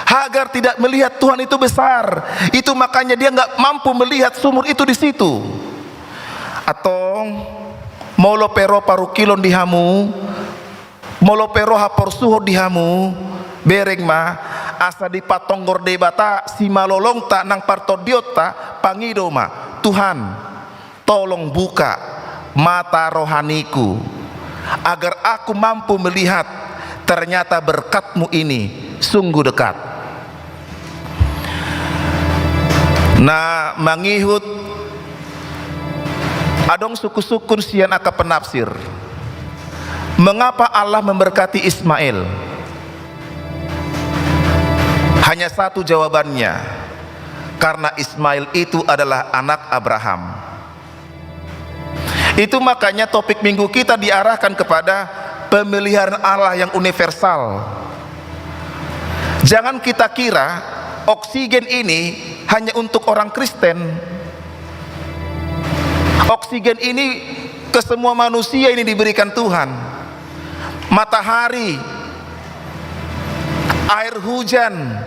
Hagar tidak melihat Tuhan itu besar. Itu makanya dia nggak mampu melihat sumur itu di situ. Antong, molo pe ro parungkilon di hamu, molo pe ro haporsuhon di hamu, bereng ma, asa dipatonggor Debata simalolongta nang partondionta, pangido ma, "Tuhan, tolong buka mata rohaniku, agar aku mampu melihat, ternyata berkat-Mu ini sungguh dekat." Na mangihut, adong sungkun-sungkun sian angka penafsir. Mengapa Allah memberkati Ismail? Hanya satu jawabannya, karena Ismail itu adalah anak Abraham. Itu makanya topik minggu kita diarahkan kepada pemeliharaan Allah yang universal. Jangan kita kira oksigen ini hanya untuk orang Kristen. Oksigen ini ke semua manusia ini diberikan Tuhan. Matahari, air hujan,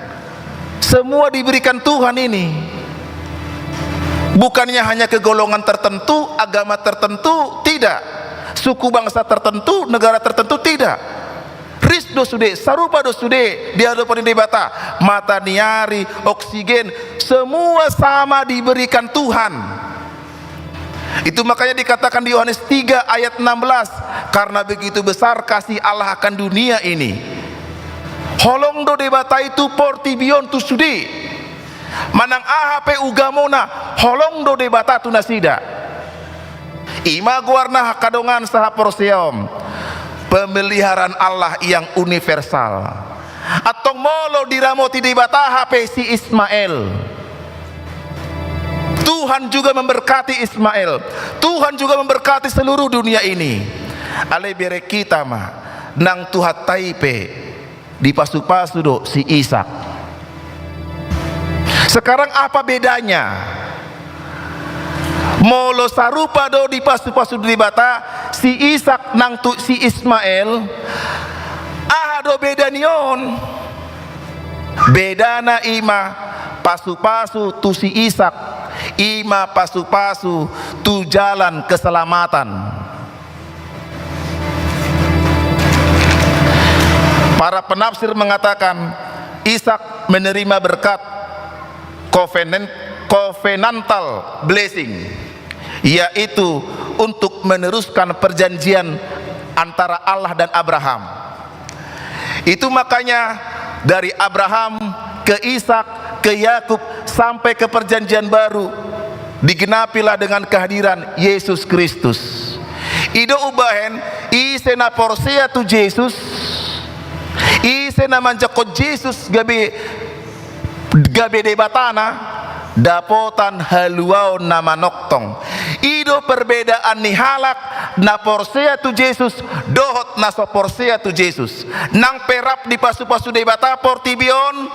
semua diberikan Tuhan ini. Bukannya hanya ke golongan tertentu, agama tertentu, tidak. Suku bangsa tertentu, negara tertentu, tidak. Ris do sude, sarupa do sude di hadapan ni Debata. Mataniari, oksigen, semua sama diberikan Tuhan. Itu makanya dikatakan di Yohanes tiga ayat enam belas, "Karena begitu besar kasih Allah akan dunia ini." Holong do Debata i tu portibi on, tu sude. Manang aha pe ugamona, holong do Debata tu nasida. I ma goarna, angka dongan sahaporseaon, pemeliharaan Allah yang universal. Antong molo diramoti Debata hape si Ismael, Tuhan juga memberkati Ismael. Tuhan juga memberkati seluruh dunia ini. Alai bereng hita ma, nang Tuhanta i pe dipasu-pasu do si Ishak. Sekarang apa bedanya? Molo sarupa do dipasu-pasu Debata si Ishak nang tu si Ismael, aha do beda ni on? Bedana i ma pasu-pasu tu si Ishak, i ma pasu-pasu tu jalan keselamatan. Para penafsir mengatakan, Ishak menerima berkat covenant, covenantal blessing, yaitu untuk meneruskan perjanjian antara Allah dan Abraham. Itu makanya dari Abraham ke Ishak, ke Yakub, sampai ke perjanjian baru, digenapilah dengan kehadiran Yesus Kristus. I do umbahen, ise na porsea tu Jesus, ise na manjangkon Jesus gabe gabe Debatana, dapotan haluaon na manongtong. I do perbedaan ni halak na porsea tu Jesus dohot na so porsea tu Jesus. Nang pe rap dipasu-pasu Debata portibi on,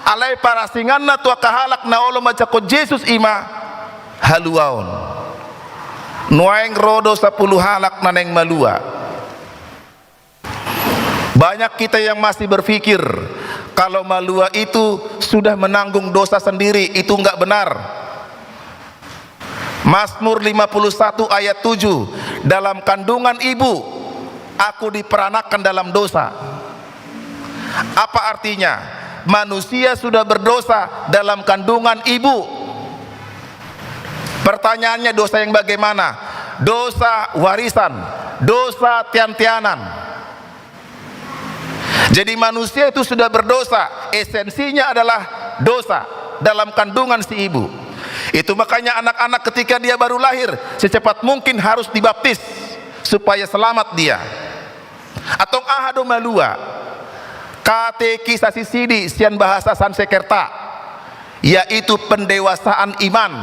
alai parasinganna tu angka halak na olo manjangkon Jesus i ma haluaon. Nuaeng ro do sapuluh halak na naeng malua. Banyak kita yang masih berpikir kalau malua itu sudah menanggung dosa sendiri, itu enggak benar. Mazmur lima puluh satu ayat tujuh, "Dalam kandungan ibu aku diperanakkan dalam dosa." Apa artinya? Manusia sudah berdosa dalam kandungan ibu. Pertanyaannya, dosa yang bagaimana? Dosa warisan, dosa tian-tianan. Jadi manusia itu sudah berdosa, esensinya adalah dosa dalam kandungan si ibu. Itu makanya anak-anak ketika dia baru lahir, secepat mungkin harus dibaptis supaya selamat dia. Antong aha do malua? Katekisasi sidi sian bahasa Sansekerta, yaitu pendewasaan iman.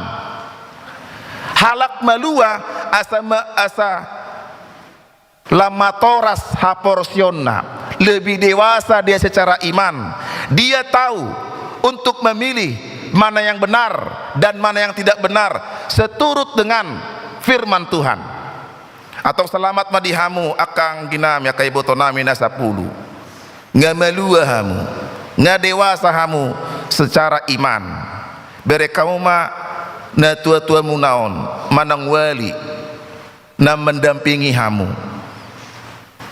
Halak malua asa ma-, asa lam matoras haporseaonna, lebih dewasa dia secara iman. Dia tahu untuk memilih mana yang benar dan mana yang tidak benar seturut dengan firman Tuhan. Antong selamat ma di hamu angka anggi nami, angka iboto nami na sapulu. Nga malua hamu, nga dewasa hamu secara iman. Bereng hamu ma natua-tuamuna on manang wali na mendampingi hamu.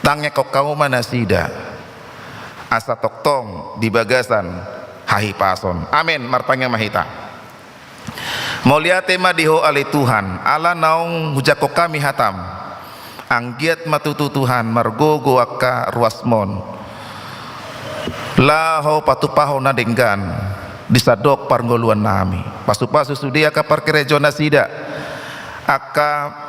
Tangiangkon hamu ma nasida asa tongtong di bagasan hahipason. Amen. Martangiang ma hita. Mauliate ma di Ho ale Tuhan, ala naung hujangkon hami hatam. Anggiat ma tutu Tuhan margogo angka ruasmon laho patupahon na denggan di sandok parngoluan nami. Pasu-pasu sude angka parkarejoan nasida, angka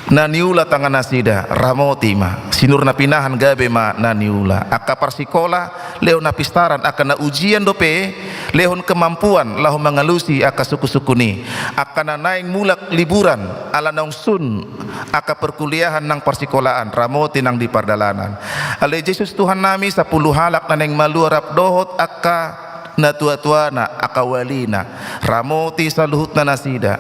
na niula tangan nasida, ramoti ma. Sinur na pinahan gabe ma na niula. Angka parsikola, lehon hapistaran. Angka na ujian dope, lehon kemampuan laho mangalusi angka sungkun-sungkun i. Angka na naeng mulak liburan ala naung sun angka perkuliahan nang parsikolaan, ramoti nang di pardalanan. Ale Jesus Tuhan nami, sapulu halak na naeng malua rap dohot angka natua-tuana, angka walina, ramoti saluhutna nasida.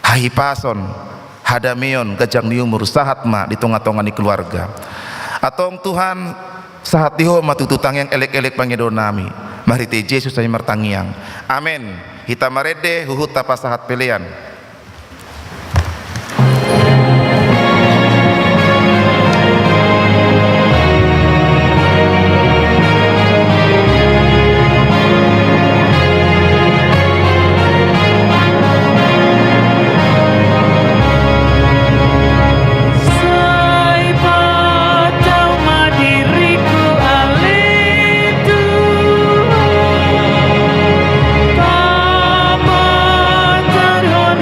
Hahipason, hadameon, ganjang ni umur, sahat ma di tonga-tonga ni keluarga. Antong Tuhan, sahat di Ho ma tutu tangiang elek-elek pangidoan nami. Marhite Jesus hami martangiang. Amen. Hita marende, huhut tapasahat pelean. Sai patau ma diriku ale Tuhan, papatarhon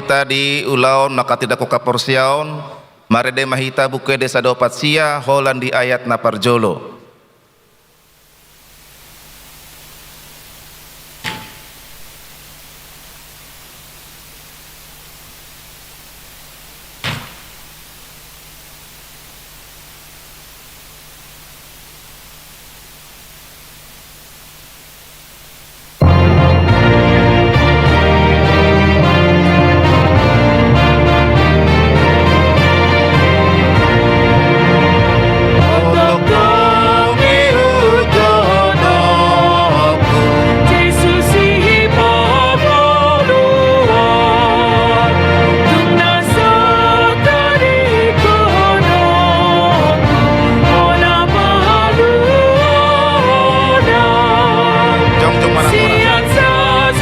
Hita di ulaon manghatindanghon haporseaon, marende ma hita Buku Ende sada opat sia, holan di ayat na parjolo. Jongjong ma natoras.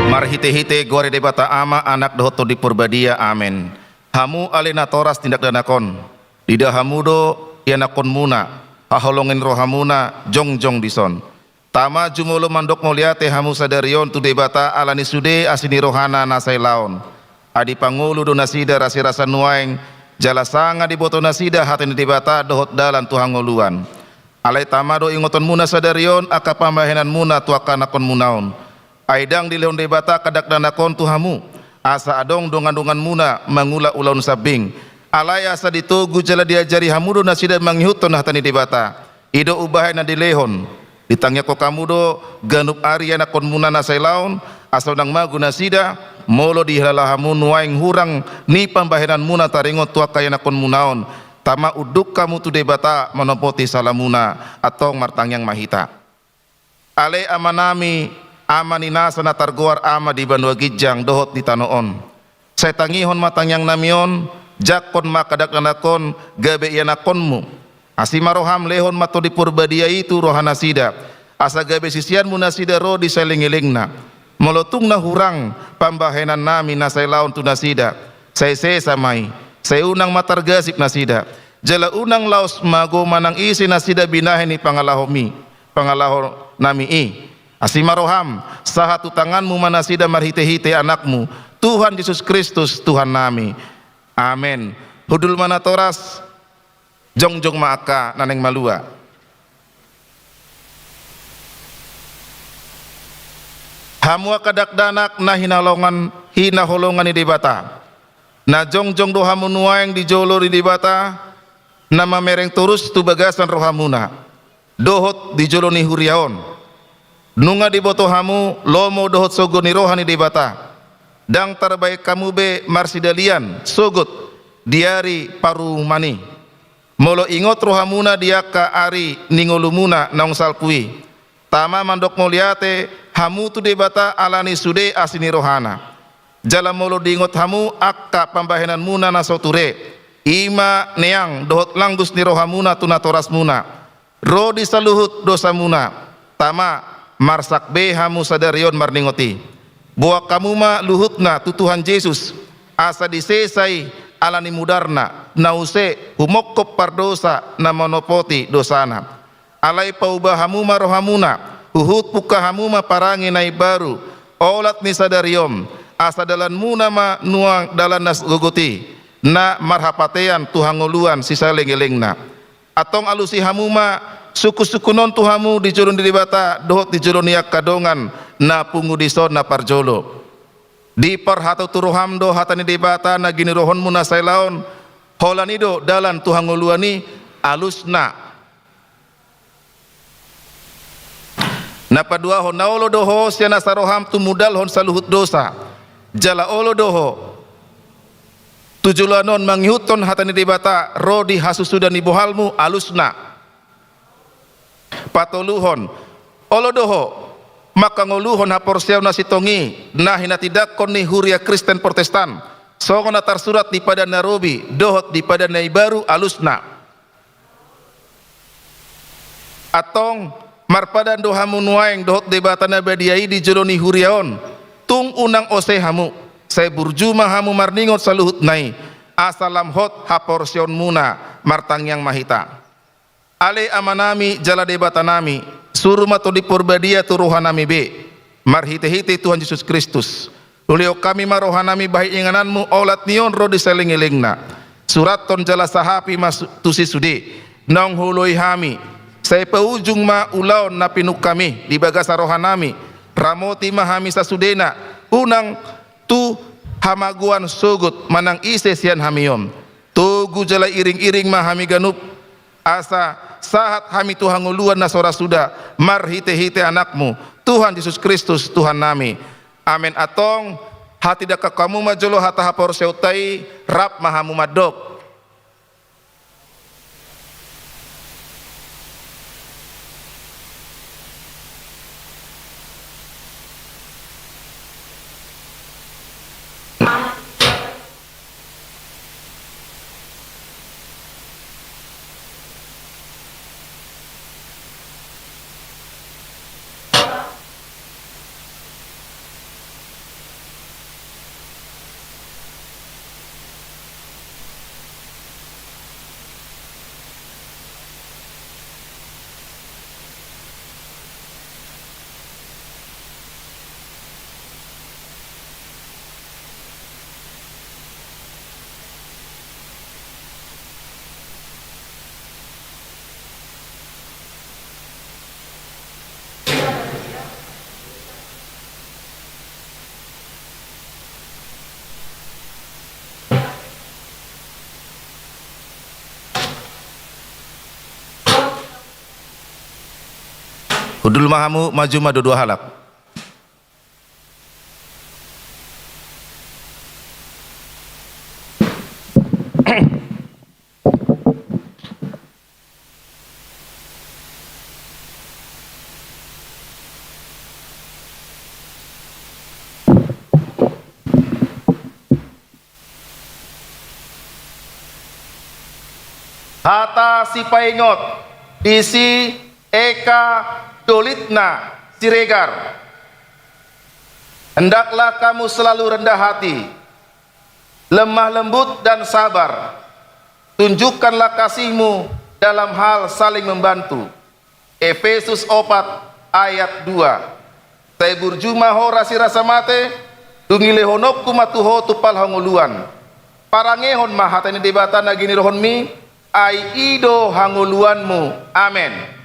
Marhitehite goar ni Debata Ama, Anak dohot Tondi Porbadia. Amen. Hamu ale natoras di dakdanak on, diida hamu do ianakkonmuna, haholongan ni rohamuna jongjong dison. Tama, jumolo mandok mauliate hamu sadari on tu Debata ala ni sude asi ni rohana na sailaon. Ai dipangolu do nasida rasirasa nuaeng, jala sanga diboto nasida hata ni Debata dohot dalan tu hangoluan. Alai tama do ingotonmuna sadari on angka pambahenanmuna tu angka anakkonmuna on. Ai ndang dilehon Debata angka dakdanak on tu hamu, asa adong dongandonganmuna mangula ulaon sambing. Alai asa ditogu jala diajari hamu do nasida mangihuthon hata ni Debata. I do umbahen na dilehon. Ditangiangkon hamu do ganup ari ianakkonmuna na sailaon, asa unang mago nasida, molo dihilala hamu nuaeng hurang ni pambahenanmuna taringot tu angka ianakkonmuna on. Tama, unduk hamu tu Debata manopoti salamuna. Antong martangiang ma hita. Ale Amanami, Ama ni nasa na targoar Ama di banua ginjang dohot di tano on. Sai tangihon ma tangiangnami on, jangkon ma angka dakdanak on gabe ianakkonmu. Asi ma roham, lehon ma Tondi Porbadia i tu rohanasida, asa gabe siseanmu nasida ro di saeleng-elengna. Molo tung na hurang pambahenannami na sailaon tu nasida, sai sesa ma i, sai unang ma targasip nasida. Jala unang laos mago manang ise nasida binahen ni pangalahomi, pangalahonami i. Asi ma roham, sahat tu tanganmu ma nasida marhite-hite Anakmu, Tuhan Jesus Kristus, Tuhannami. Amen. Hundul ma natoras, jongjong ma angka na naeng malua. Hamu angka dakdanak na hinaholongan, hinaholongan ni Debata. Na jongjong do hamu nuaeng di jolo ni Debata, na mamereng torus tu bagasan rohamuna, dohot di jolo ni huria on. Nunga diboto hamu lomo dohot sogo ni roha ni Debata. Ndang tarbahen hamu be marsidalian sogot di ari parumaen i. Molo ingot rohamuna di angka ari ni ngolumuna naung salpu i, tama mandok mauliate hamu tu Debata ala ni sude asi ni rohana. Jala molo diingot hamu angka pambahenanmuna na so ture, i ma neang dohot langgus ni rohamuna tu natorasmuna, ro di saluhut dosamuna, tama, marsak be hamu sadari on marningot i. Boan hamu ma luhutna tu Tuhan Jesus, asa disesa i ala ni mudarna, na use humongkop pardosa na manopoti dosana. Alai pauba hamu ma rohamuna, huhut pungka hamu ma parange na imbaru, olat ni sadari on, asa dalanmuna ma nuaeng dalan na gogot i, na marhapatean tu hangoluan sisaleng-elengna. Antong alusi hamu ma sungkun-sungkun on tu hamu di jolo ni Debata dohot di jolo ni angka dongan na pungu dison na parjolo. Diparhatutu roham do hata ni Debata na ginuruhonmu na sailaon, holan i do dalan tu hangoluan i, alusna. Na paduahon, na olo do ho sian nasa roham tumundalhon saluhut dosa, jala olo do ho tu joloan on mangihuthon hata ni Debata ro di hasusuda ni bohalmu, alusna. Patoluhon, olo do ho mangkangoluhon haporseaon na sintong i na hinatindangkon ni huria Kristen Protestan, songon na tarsurat di Padan na Robi dohot di Padan na Imbaru, alusna. Antong Marpadan do hamu nuaeng dohot Debata na badia i di jolo ni huria on. Tung unang ose hamu, sai burju ma hamu marningot saluhutna i, asa lam hot haporseaonmuna. Martangiang ma hita. Ale Amanami jala Debatanami, suru ma Tondi Porbadia tu rohanami be, marhitehite Tuhan Jesus Kristus. Ulehon hami ma rohanami bahen ingananmu, olat ni on ro di saleleng-lelengna. Surathon jala sahapi ma su-, tusi sude naung huoloi hami. Sai paujung ma ulaon na pinungka-Mi di bagasan rohanami. Ramoti ma hami sasudena, unang tu hamagoan sogot manang ise sian hami on. Togu jala iring-iring ma hami ganup, asa sahat hami tu hangoluan na so ra suda, marhite-hite Anakmu, Tuhan Jesus Kristus, Tuhannami. Amen. Antong, hatindangkon hamu ma jolo hata haporseaonta i, rap ma hamu mandok. Hundul ma hamu, maju ma dua-dua halak. Hata sipaingot, disi Eka Dolitna Siregar. Hendaklah kamu selalu rendah hati, lemah lembut dan sabar. Tunjukkanlah kasihmu dalam hal saling membantu. Efesus opat ayat dua. Sai burju ma ho rasirasa mate, dung dilehononku ma tu ho tumpal hangoluan. Parangehon ma hata ni Debata na ginirohonmi, ai i do hangoluanmu. Amen.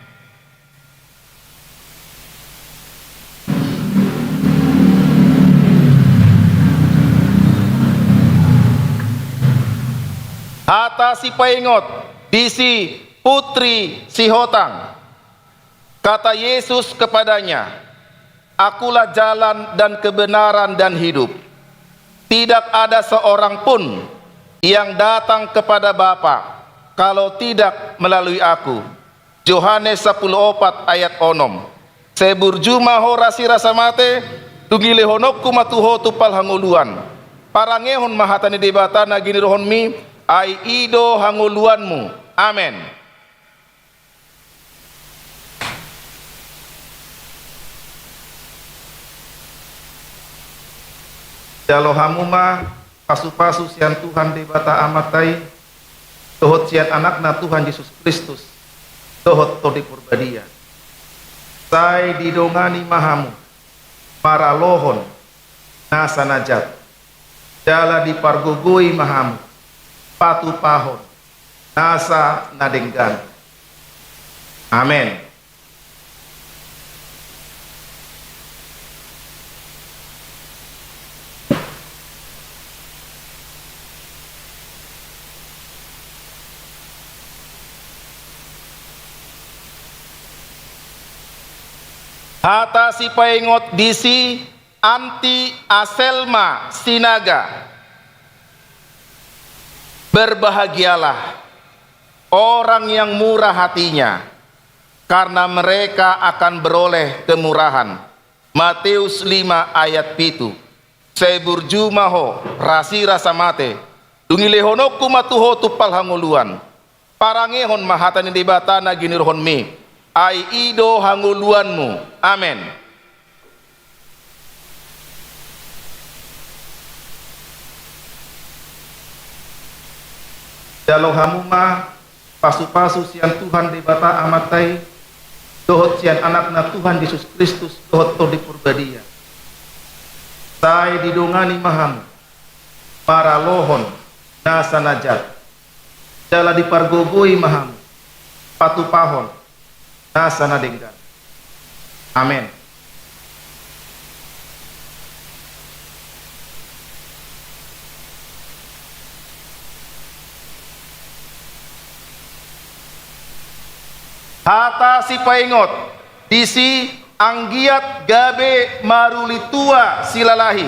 Hata sipaingot, disi Putri Sihotang. Kata Yesus kepadanya, "Akulah jalan dan kebenaran dan hidup. Tidak ada seorang pun yang datang kepada Bapa kalau tidak melalui Aku." Johannes sapuluh opat ayat onom. Sai burju ma ho rasirasa mate, dung dilehononku ma tu ho tumpal hangoluan. Parangehon ma hata ni Debata na ginirohonmi, ai i do hangoluanmu. Amen. Jalo hamu ma pasu-pasu sian Tuhan Debata Amanta i, dohot sian Anakna Tuhan Jesus Kristus, dohot Tondi Porbadia. Sai didongani ma hamu maralohon nasa na jat, jala dipargogoi ma hamu patupahon nasa na denggan. Amen. Hata sipaingot disi Anti Aselma Sinaga. Berbahagialah orang yang murah hatinya, karena mereka akan beroleh kemurahan. Matius lima ayat pitu. Sai burju ma ho rasirasa mate, dung dilehononku ma tu ho tumpal hangoluan. Parangehon ma hata ni Debata na ginirohonmi, ai i do hangoluanmu. Amen. Jalo hamu ma pasu-pasu sian Tuhan Debata Amanta i, dohot sian Anakna Tuhan Jesus Kristus, dohot Tondi Porbadia. Sai didongani ma hamu maralohon nasa na jat, jala dipargogoi ma hamu patupahon nasa na denggan. Amen. Hata sipaingot, disi anggiat gabe marulitua silalahi.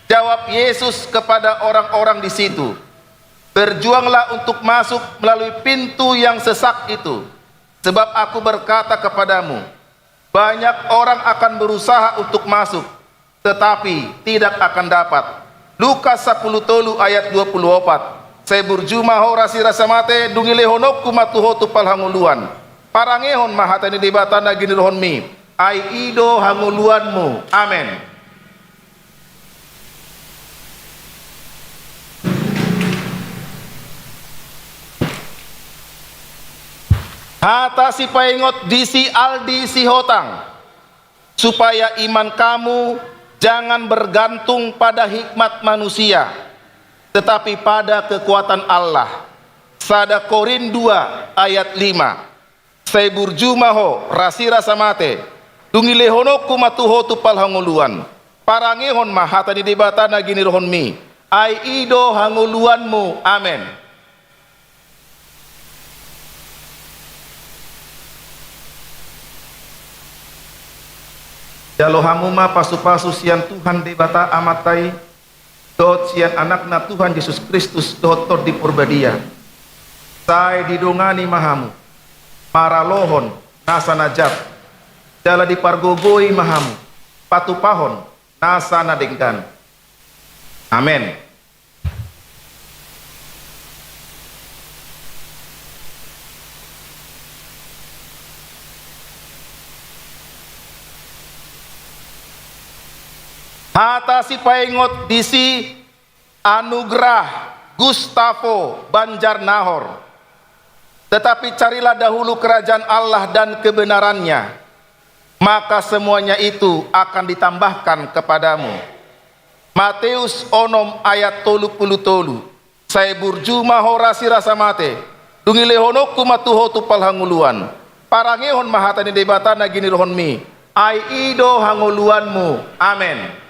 Jawab Yesus kepada orang-orang di situ, "Berjuanglah untuk masuk melalui pintu yang sesak itu. Sebab aku berkata kepadamu, banyak orang akan berusaha untuk masuk, tetapi tidak akan dapat." Lukas sapuluh tolu ayat dua puluh opat. Sai burju ma ho rasirasa mate, dung i lehononku ma tu ho tumpal hangoluan. Parangehon ma hata ni Debata na ginirohonmi, ai i do hangoluanmu. Amen. Hata sipaingot, disi Aldi Sihotang, supaya iman kamu jangan bergantung pada hikmat manusia, tetapi pada kekuatan Allah. Sada Korin dua ayat lima. Sai burju ma ho rasirasa mate, dung i lehononku ma tu ho tumpal hangoluan. Parangehon ma hata ni Debata na ginirohonmi, ai i do hangoluanmu. Amen. Jalo hamu ma pasu-pasu sian Tuhan Debata Amanta i, dohot sian Anakna Tuhan Jesus Kristus, dohot Tondi Porbadia. Sai didongani ma hamu maralohon nasa na jat, jala dipargogoi ma hamu patupahon nasa na denggan. Amen. Hata sipaingot, disi Anugrah Gustavo Banjarnahor. Tetapi carilah dahulu kerajaan Allah dan kebenarannya, maka semuanya itu akan ditambahkan kepadamu. Mateus onom ayat tolu pulu tolu. Sai burju ma ho rasirasa mate, dung i lehononku ma tu ho tumpal hangoluan. Parangehon ma hata ni Debata na ginirohonmi, ai i do hangoluanmu. Amen.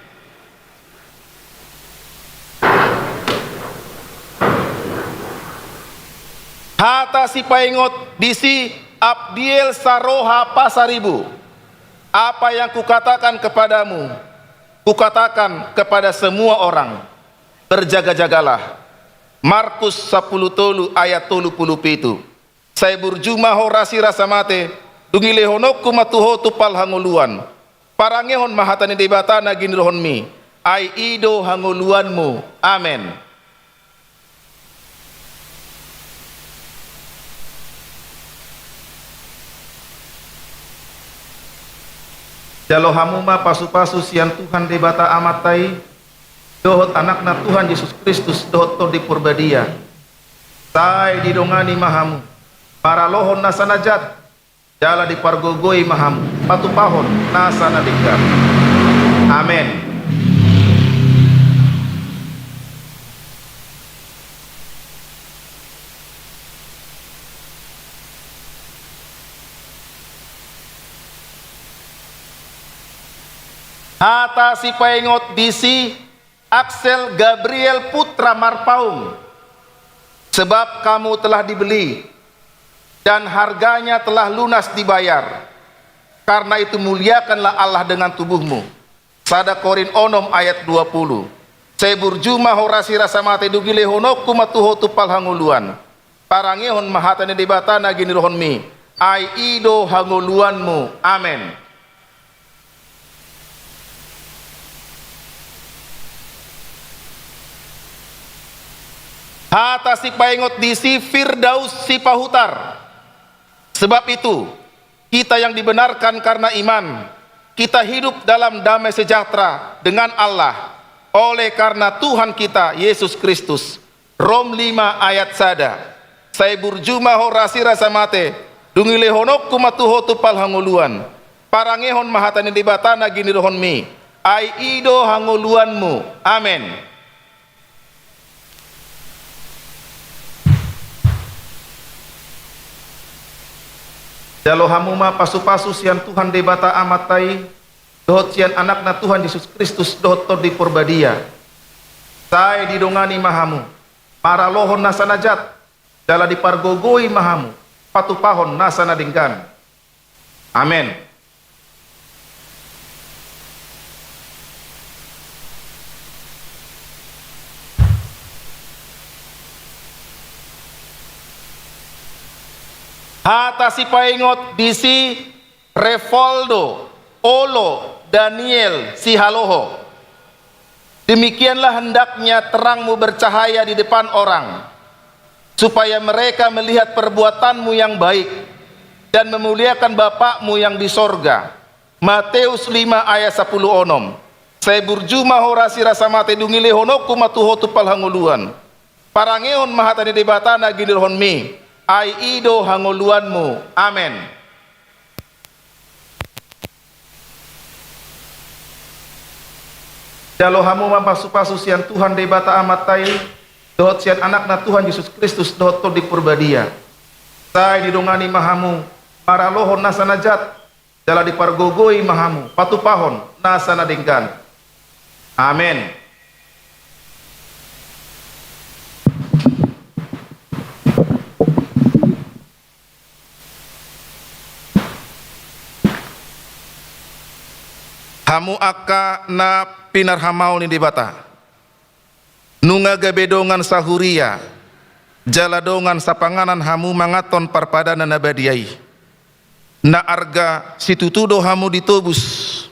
Hata sipaingot, disi Abdiel Saroha Pasaribu. Apa yang kukatakan kepadamu, kukatakan kepada semua orang. Berjaga-jagalah. Markus sapuluh tolu ayat tolu pulu pitu. Sai burju ma ho rasirasa mate, dung i lehononku ma tu ho tumpal hangoluan. Parangehon ma hata ni Debata na ginirohonmi, ai i do hangoluanmu. Amen. Jalo hamu ma pasu-pasu sian Tuhan Debata Amanta i, dohot Anakna Tuhan Jesus Kristus, dohot Tondi Porbadia. Sai didongani ma hamu maralohon nasa na jat, jala dipargogoi ma hamu patupahon nasa na denggan. Amen. Hata sipaingot, disi Axel Gabriel Putra Marpaung. Sebab kamu telah dibeli, dan harganya telah lunas dibayar. Karena itu muliakanlah Allah dengan tubuhmu. Sada Korin onom ayat dua pulu. Sai burju ma ho rasirasa mate, dung i lehononku ma tu ho tumpal hangoluan. Parangehon ma hata ni Debata na ginirohonmi, ai i do hangoluanmu. Amen. Hata sipaingot, disi Firdaus Sipahutar. Sebab itu, kita yang dibenarkan karena iman, kita hidup dalam damai sejahtera dengan Allah oleh karena Tuhan kita Yesus Kristus. Rom lima ayat sada. Sai burju ma ho rasirasa mate, dung dilehononku ma tu ho tumpal hangoluan. Parangehon ma hata ni Debata na ginidohonmi, ai i do hangoluanmu. Amen. Jalo hamu ma pasupasu sian Tuhan Debata Amanta i, dohot sian Anakna Tuhan Jesus Kristus, dohot Tondi Porbadia. Sai didongani ma hamu maralohon nasa na jat, jala dipargogoi ma hamu patupahon nasa na denggan. Amen. Hata sipaingot di si Revoldo Olo Daniel Sihaloho. Demikianlah hendaknya terangmu bercahaya di depan orang, supaya mereka melihat perbuatanmu yang baik dan memuliakan Bapakmu yang di sorga. Matius lima ayat sapuluh onom. Sai burju ma ho rasirasa mate, dung dilehononku ma tu ho tumpal hangoluan. Parangehon ma hata ni Debata na ginidohonmi, ai i do hangoluanmu. Amen. Jalo hamu ma pasupasu sian Tuhan Debata Amanta i, dohot sian Anakna Tuhan Jesus Kristus, dohot Tondi Porbadia. Sai didongani ma hamu maralohon nasa na jat, jala dipargogoi ma hamu patupahon nasa na denggan. Amen. Hamu angka na pinarhamaol ni Debata, nunga gabe dongan sahuria jala dongan sapanganan hamu manganhon parpadanan na badia i. Na arga situtu do hamu ditobus.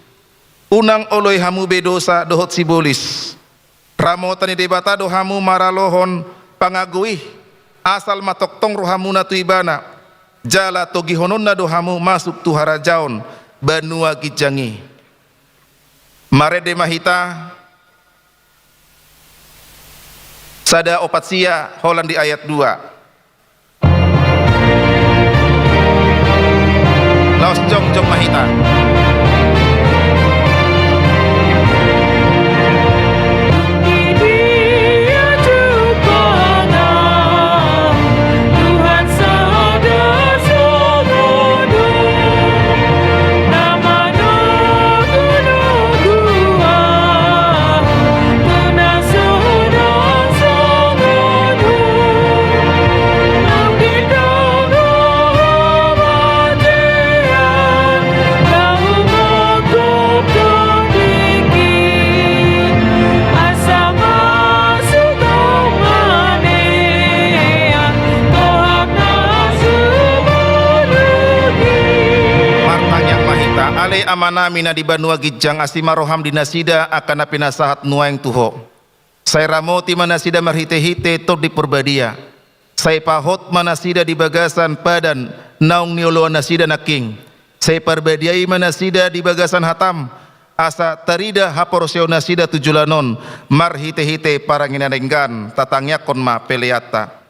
Unang oloi hamu be dosa dohot sibolis. Ramotan ni Debata do hamu maralohon pangago i, asal ma tongtong rohamuna tu Ibana, jala togihononna do hamu masuk tu harajaon banua ginjang i. Marende ma hita sada opat sia holan di ayat dua. Laos jongjong ma hita. Martangiang ma hita. Ale Amanami na di banua ginjang, asi ma roham di nasida angka na pinasahat nuaeng tu Ho. Sai ramoti ma nasida marhitehite Tondi Porbadia. Sai pahot ma nasida di bagasan padan naung nioloan nasida nangkin. Sai parbadiai ma nasida di bagasan hatam, asa tarida haporseaon nasida tu joloan on, marhitehite parange na denggan. Tatangiangkon ma peleanta.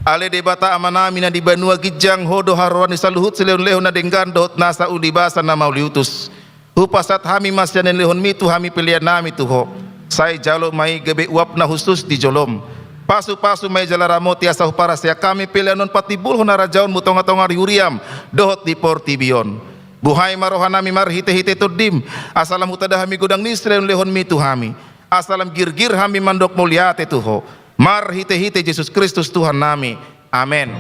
Ale Debata Amanami na di banua ginjang, Ho do haroroan ni saluhut silehonlehon na denggan dohot nasa uli basa na mauliutus. Hupasahat hami ma sian na nilehonmi tu hami peleannami tu Ho. Sai jalo ma i gabe uap na hushus di jolom. Pasupasu ma i jala ramoti asa huparsaehon hami pelean on patimbulhon harajaonmu tongatonga ni huriam dohot di portibi on. Buhai ma rohanami marhitehite Tondim, asa lam hutanda hami godang ni silehonlehonmi tu hami. Asa lam girgir hami mandok mauliate tu Ho, marhitehite Jesus Kristus Tuhannami. Amen.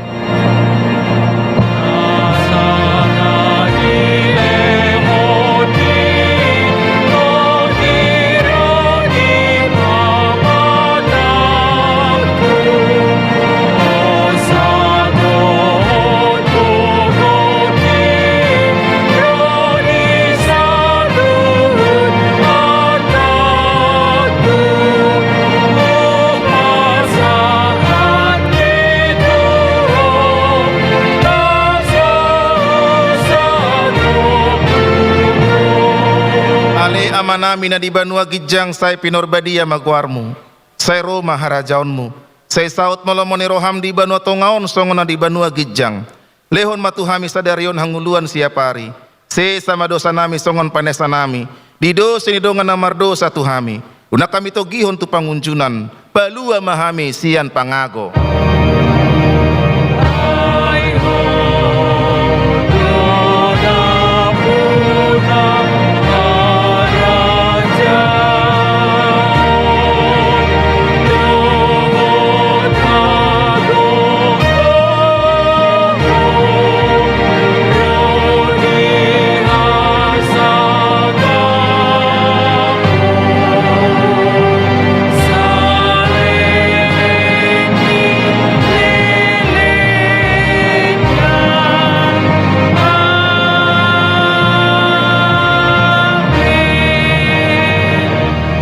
Nami na di banua ginjang, sai pinarbadia ma goarmu. Sai ro ma harajaonmu. Sai saut ma lomo ni roham di banua tonga on songon na di banua ginjang. Lehon ma tu hami sadari on hangoluan siapari. Sesa ma dosanami songon panesanami di dosa ni dongan na mardosa tu hami. Unang hami togihon tu pangunjunan. Palua ma hami sian pangago.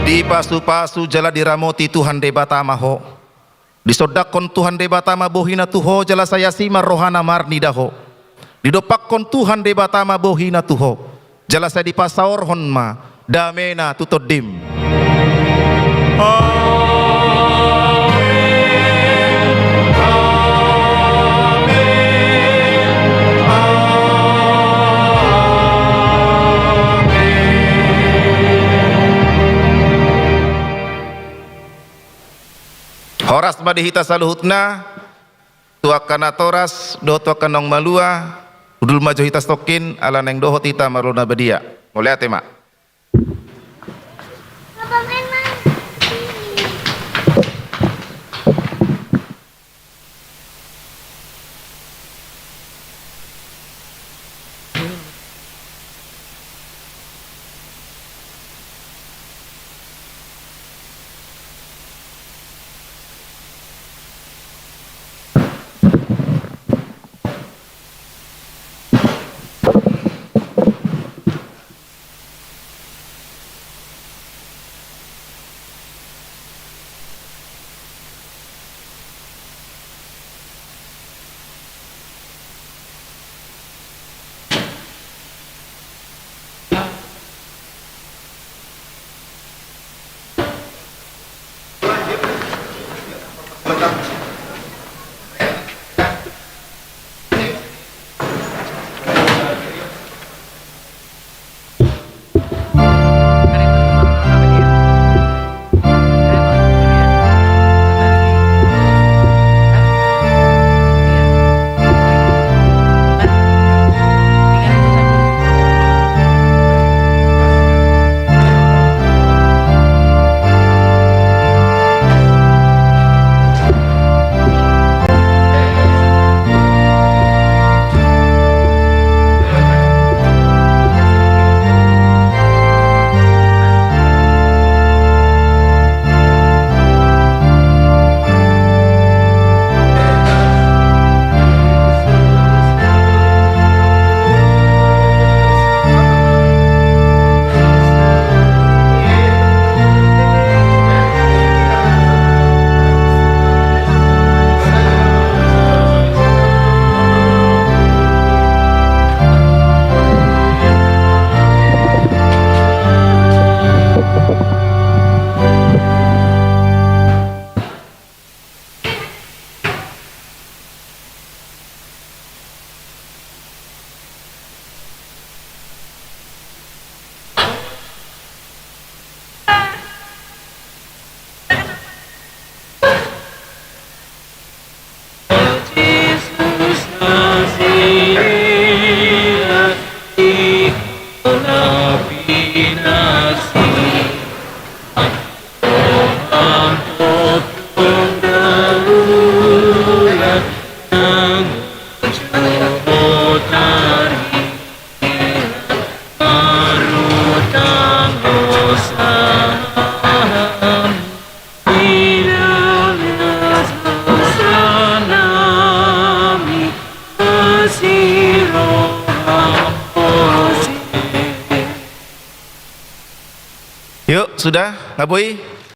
Dipasupasu jala diramoti Tuhan Debata ma ho. Disondangkon Tuhan Debata ma bohina tu ho jala sai asi ma rohana marnida ho. Didompakkon Tuhan Debata ma bohina tu ho. Jala sai dipasaorhon ma damena tu tondim. Amen. Amen. Amen. Horas ma di hita saluhutna. Tu angka natoras dohot tu angka naung malua, hundul ma jo hita satongkin ala naeng dohot hita marulaon na badia. Mauliate ma. Yuk, sudah, nga boi?